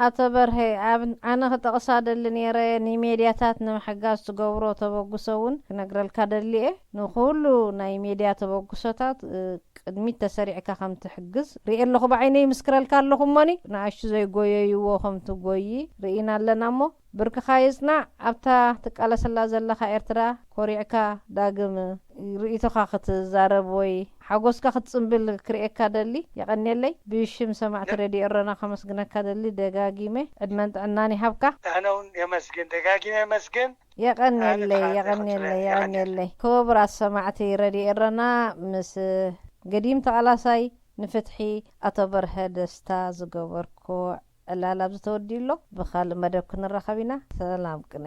ኣቶ በርሀ፣ ኣብ ኣነ ክጠቕሳ ደሊ ነይረ፣ ንሜድያታት ንምሕጋዝ ትገብሮ ተበግሶ እውን ክነግረልካ ደሊ እየ። ንኩሉ ናይ ሜድያ ተበግሶታት እ፣ ቅድሚት ተሰሪዕካ ከም ትሕግዝ ርኤ ኣለኹ፣ ብዓይነይ ይምስክረልካ ኣለኹ። እሞኒ ንኣሽቱ ዘይጎየይዎ ከም ትጎይ ርኢና ኣለና። እሞ ብርክኻ ይጽናዕ። ኣብታ ትቃለሰላ ዘለኻ ኤርትራ ኮሪዕካ ዳግም ርእይቶኻ ክትዛረብ ወይ ሓጎስካ ክትጽንብል ክርእየካ ደሊ። የቐንየለይ። ብሽም ሰማዕቲ ሬድዮ ኤረና ከመስግነካ ደሊ። ደጋጊመ ዕድመን ጥዕናን ይሃብካ። ኣነ እውን የመስግን፣ ደጋጊመ የመስግን። የቐንየለይ። ኣነ ከዓ የቐንየለይ። ይቐንየለይ። የቐንየለይ። ክቡራት ሰማዕቲ ሬድዮ ኤረና፣ ምስ ገዲም ተቓላሳይ ንፍትሒ ኣቶ በርሀ ደስታ ዝገበርኩ ዕላል ኣብዚ ተወዲኡ ኣሎ። ብኻልእ መደብ ክንራኸብ ኢና። ሰላም ቅነ።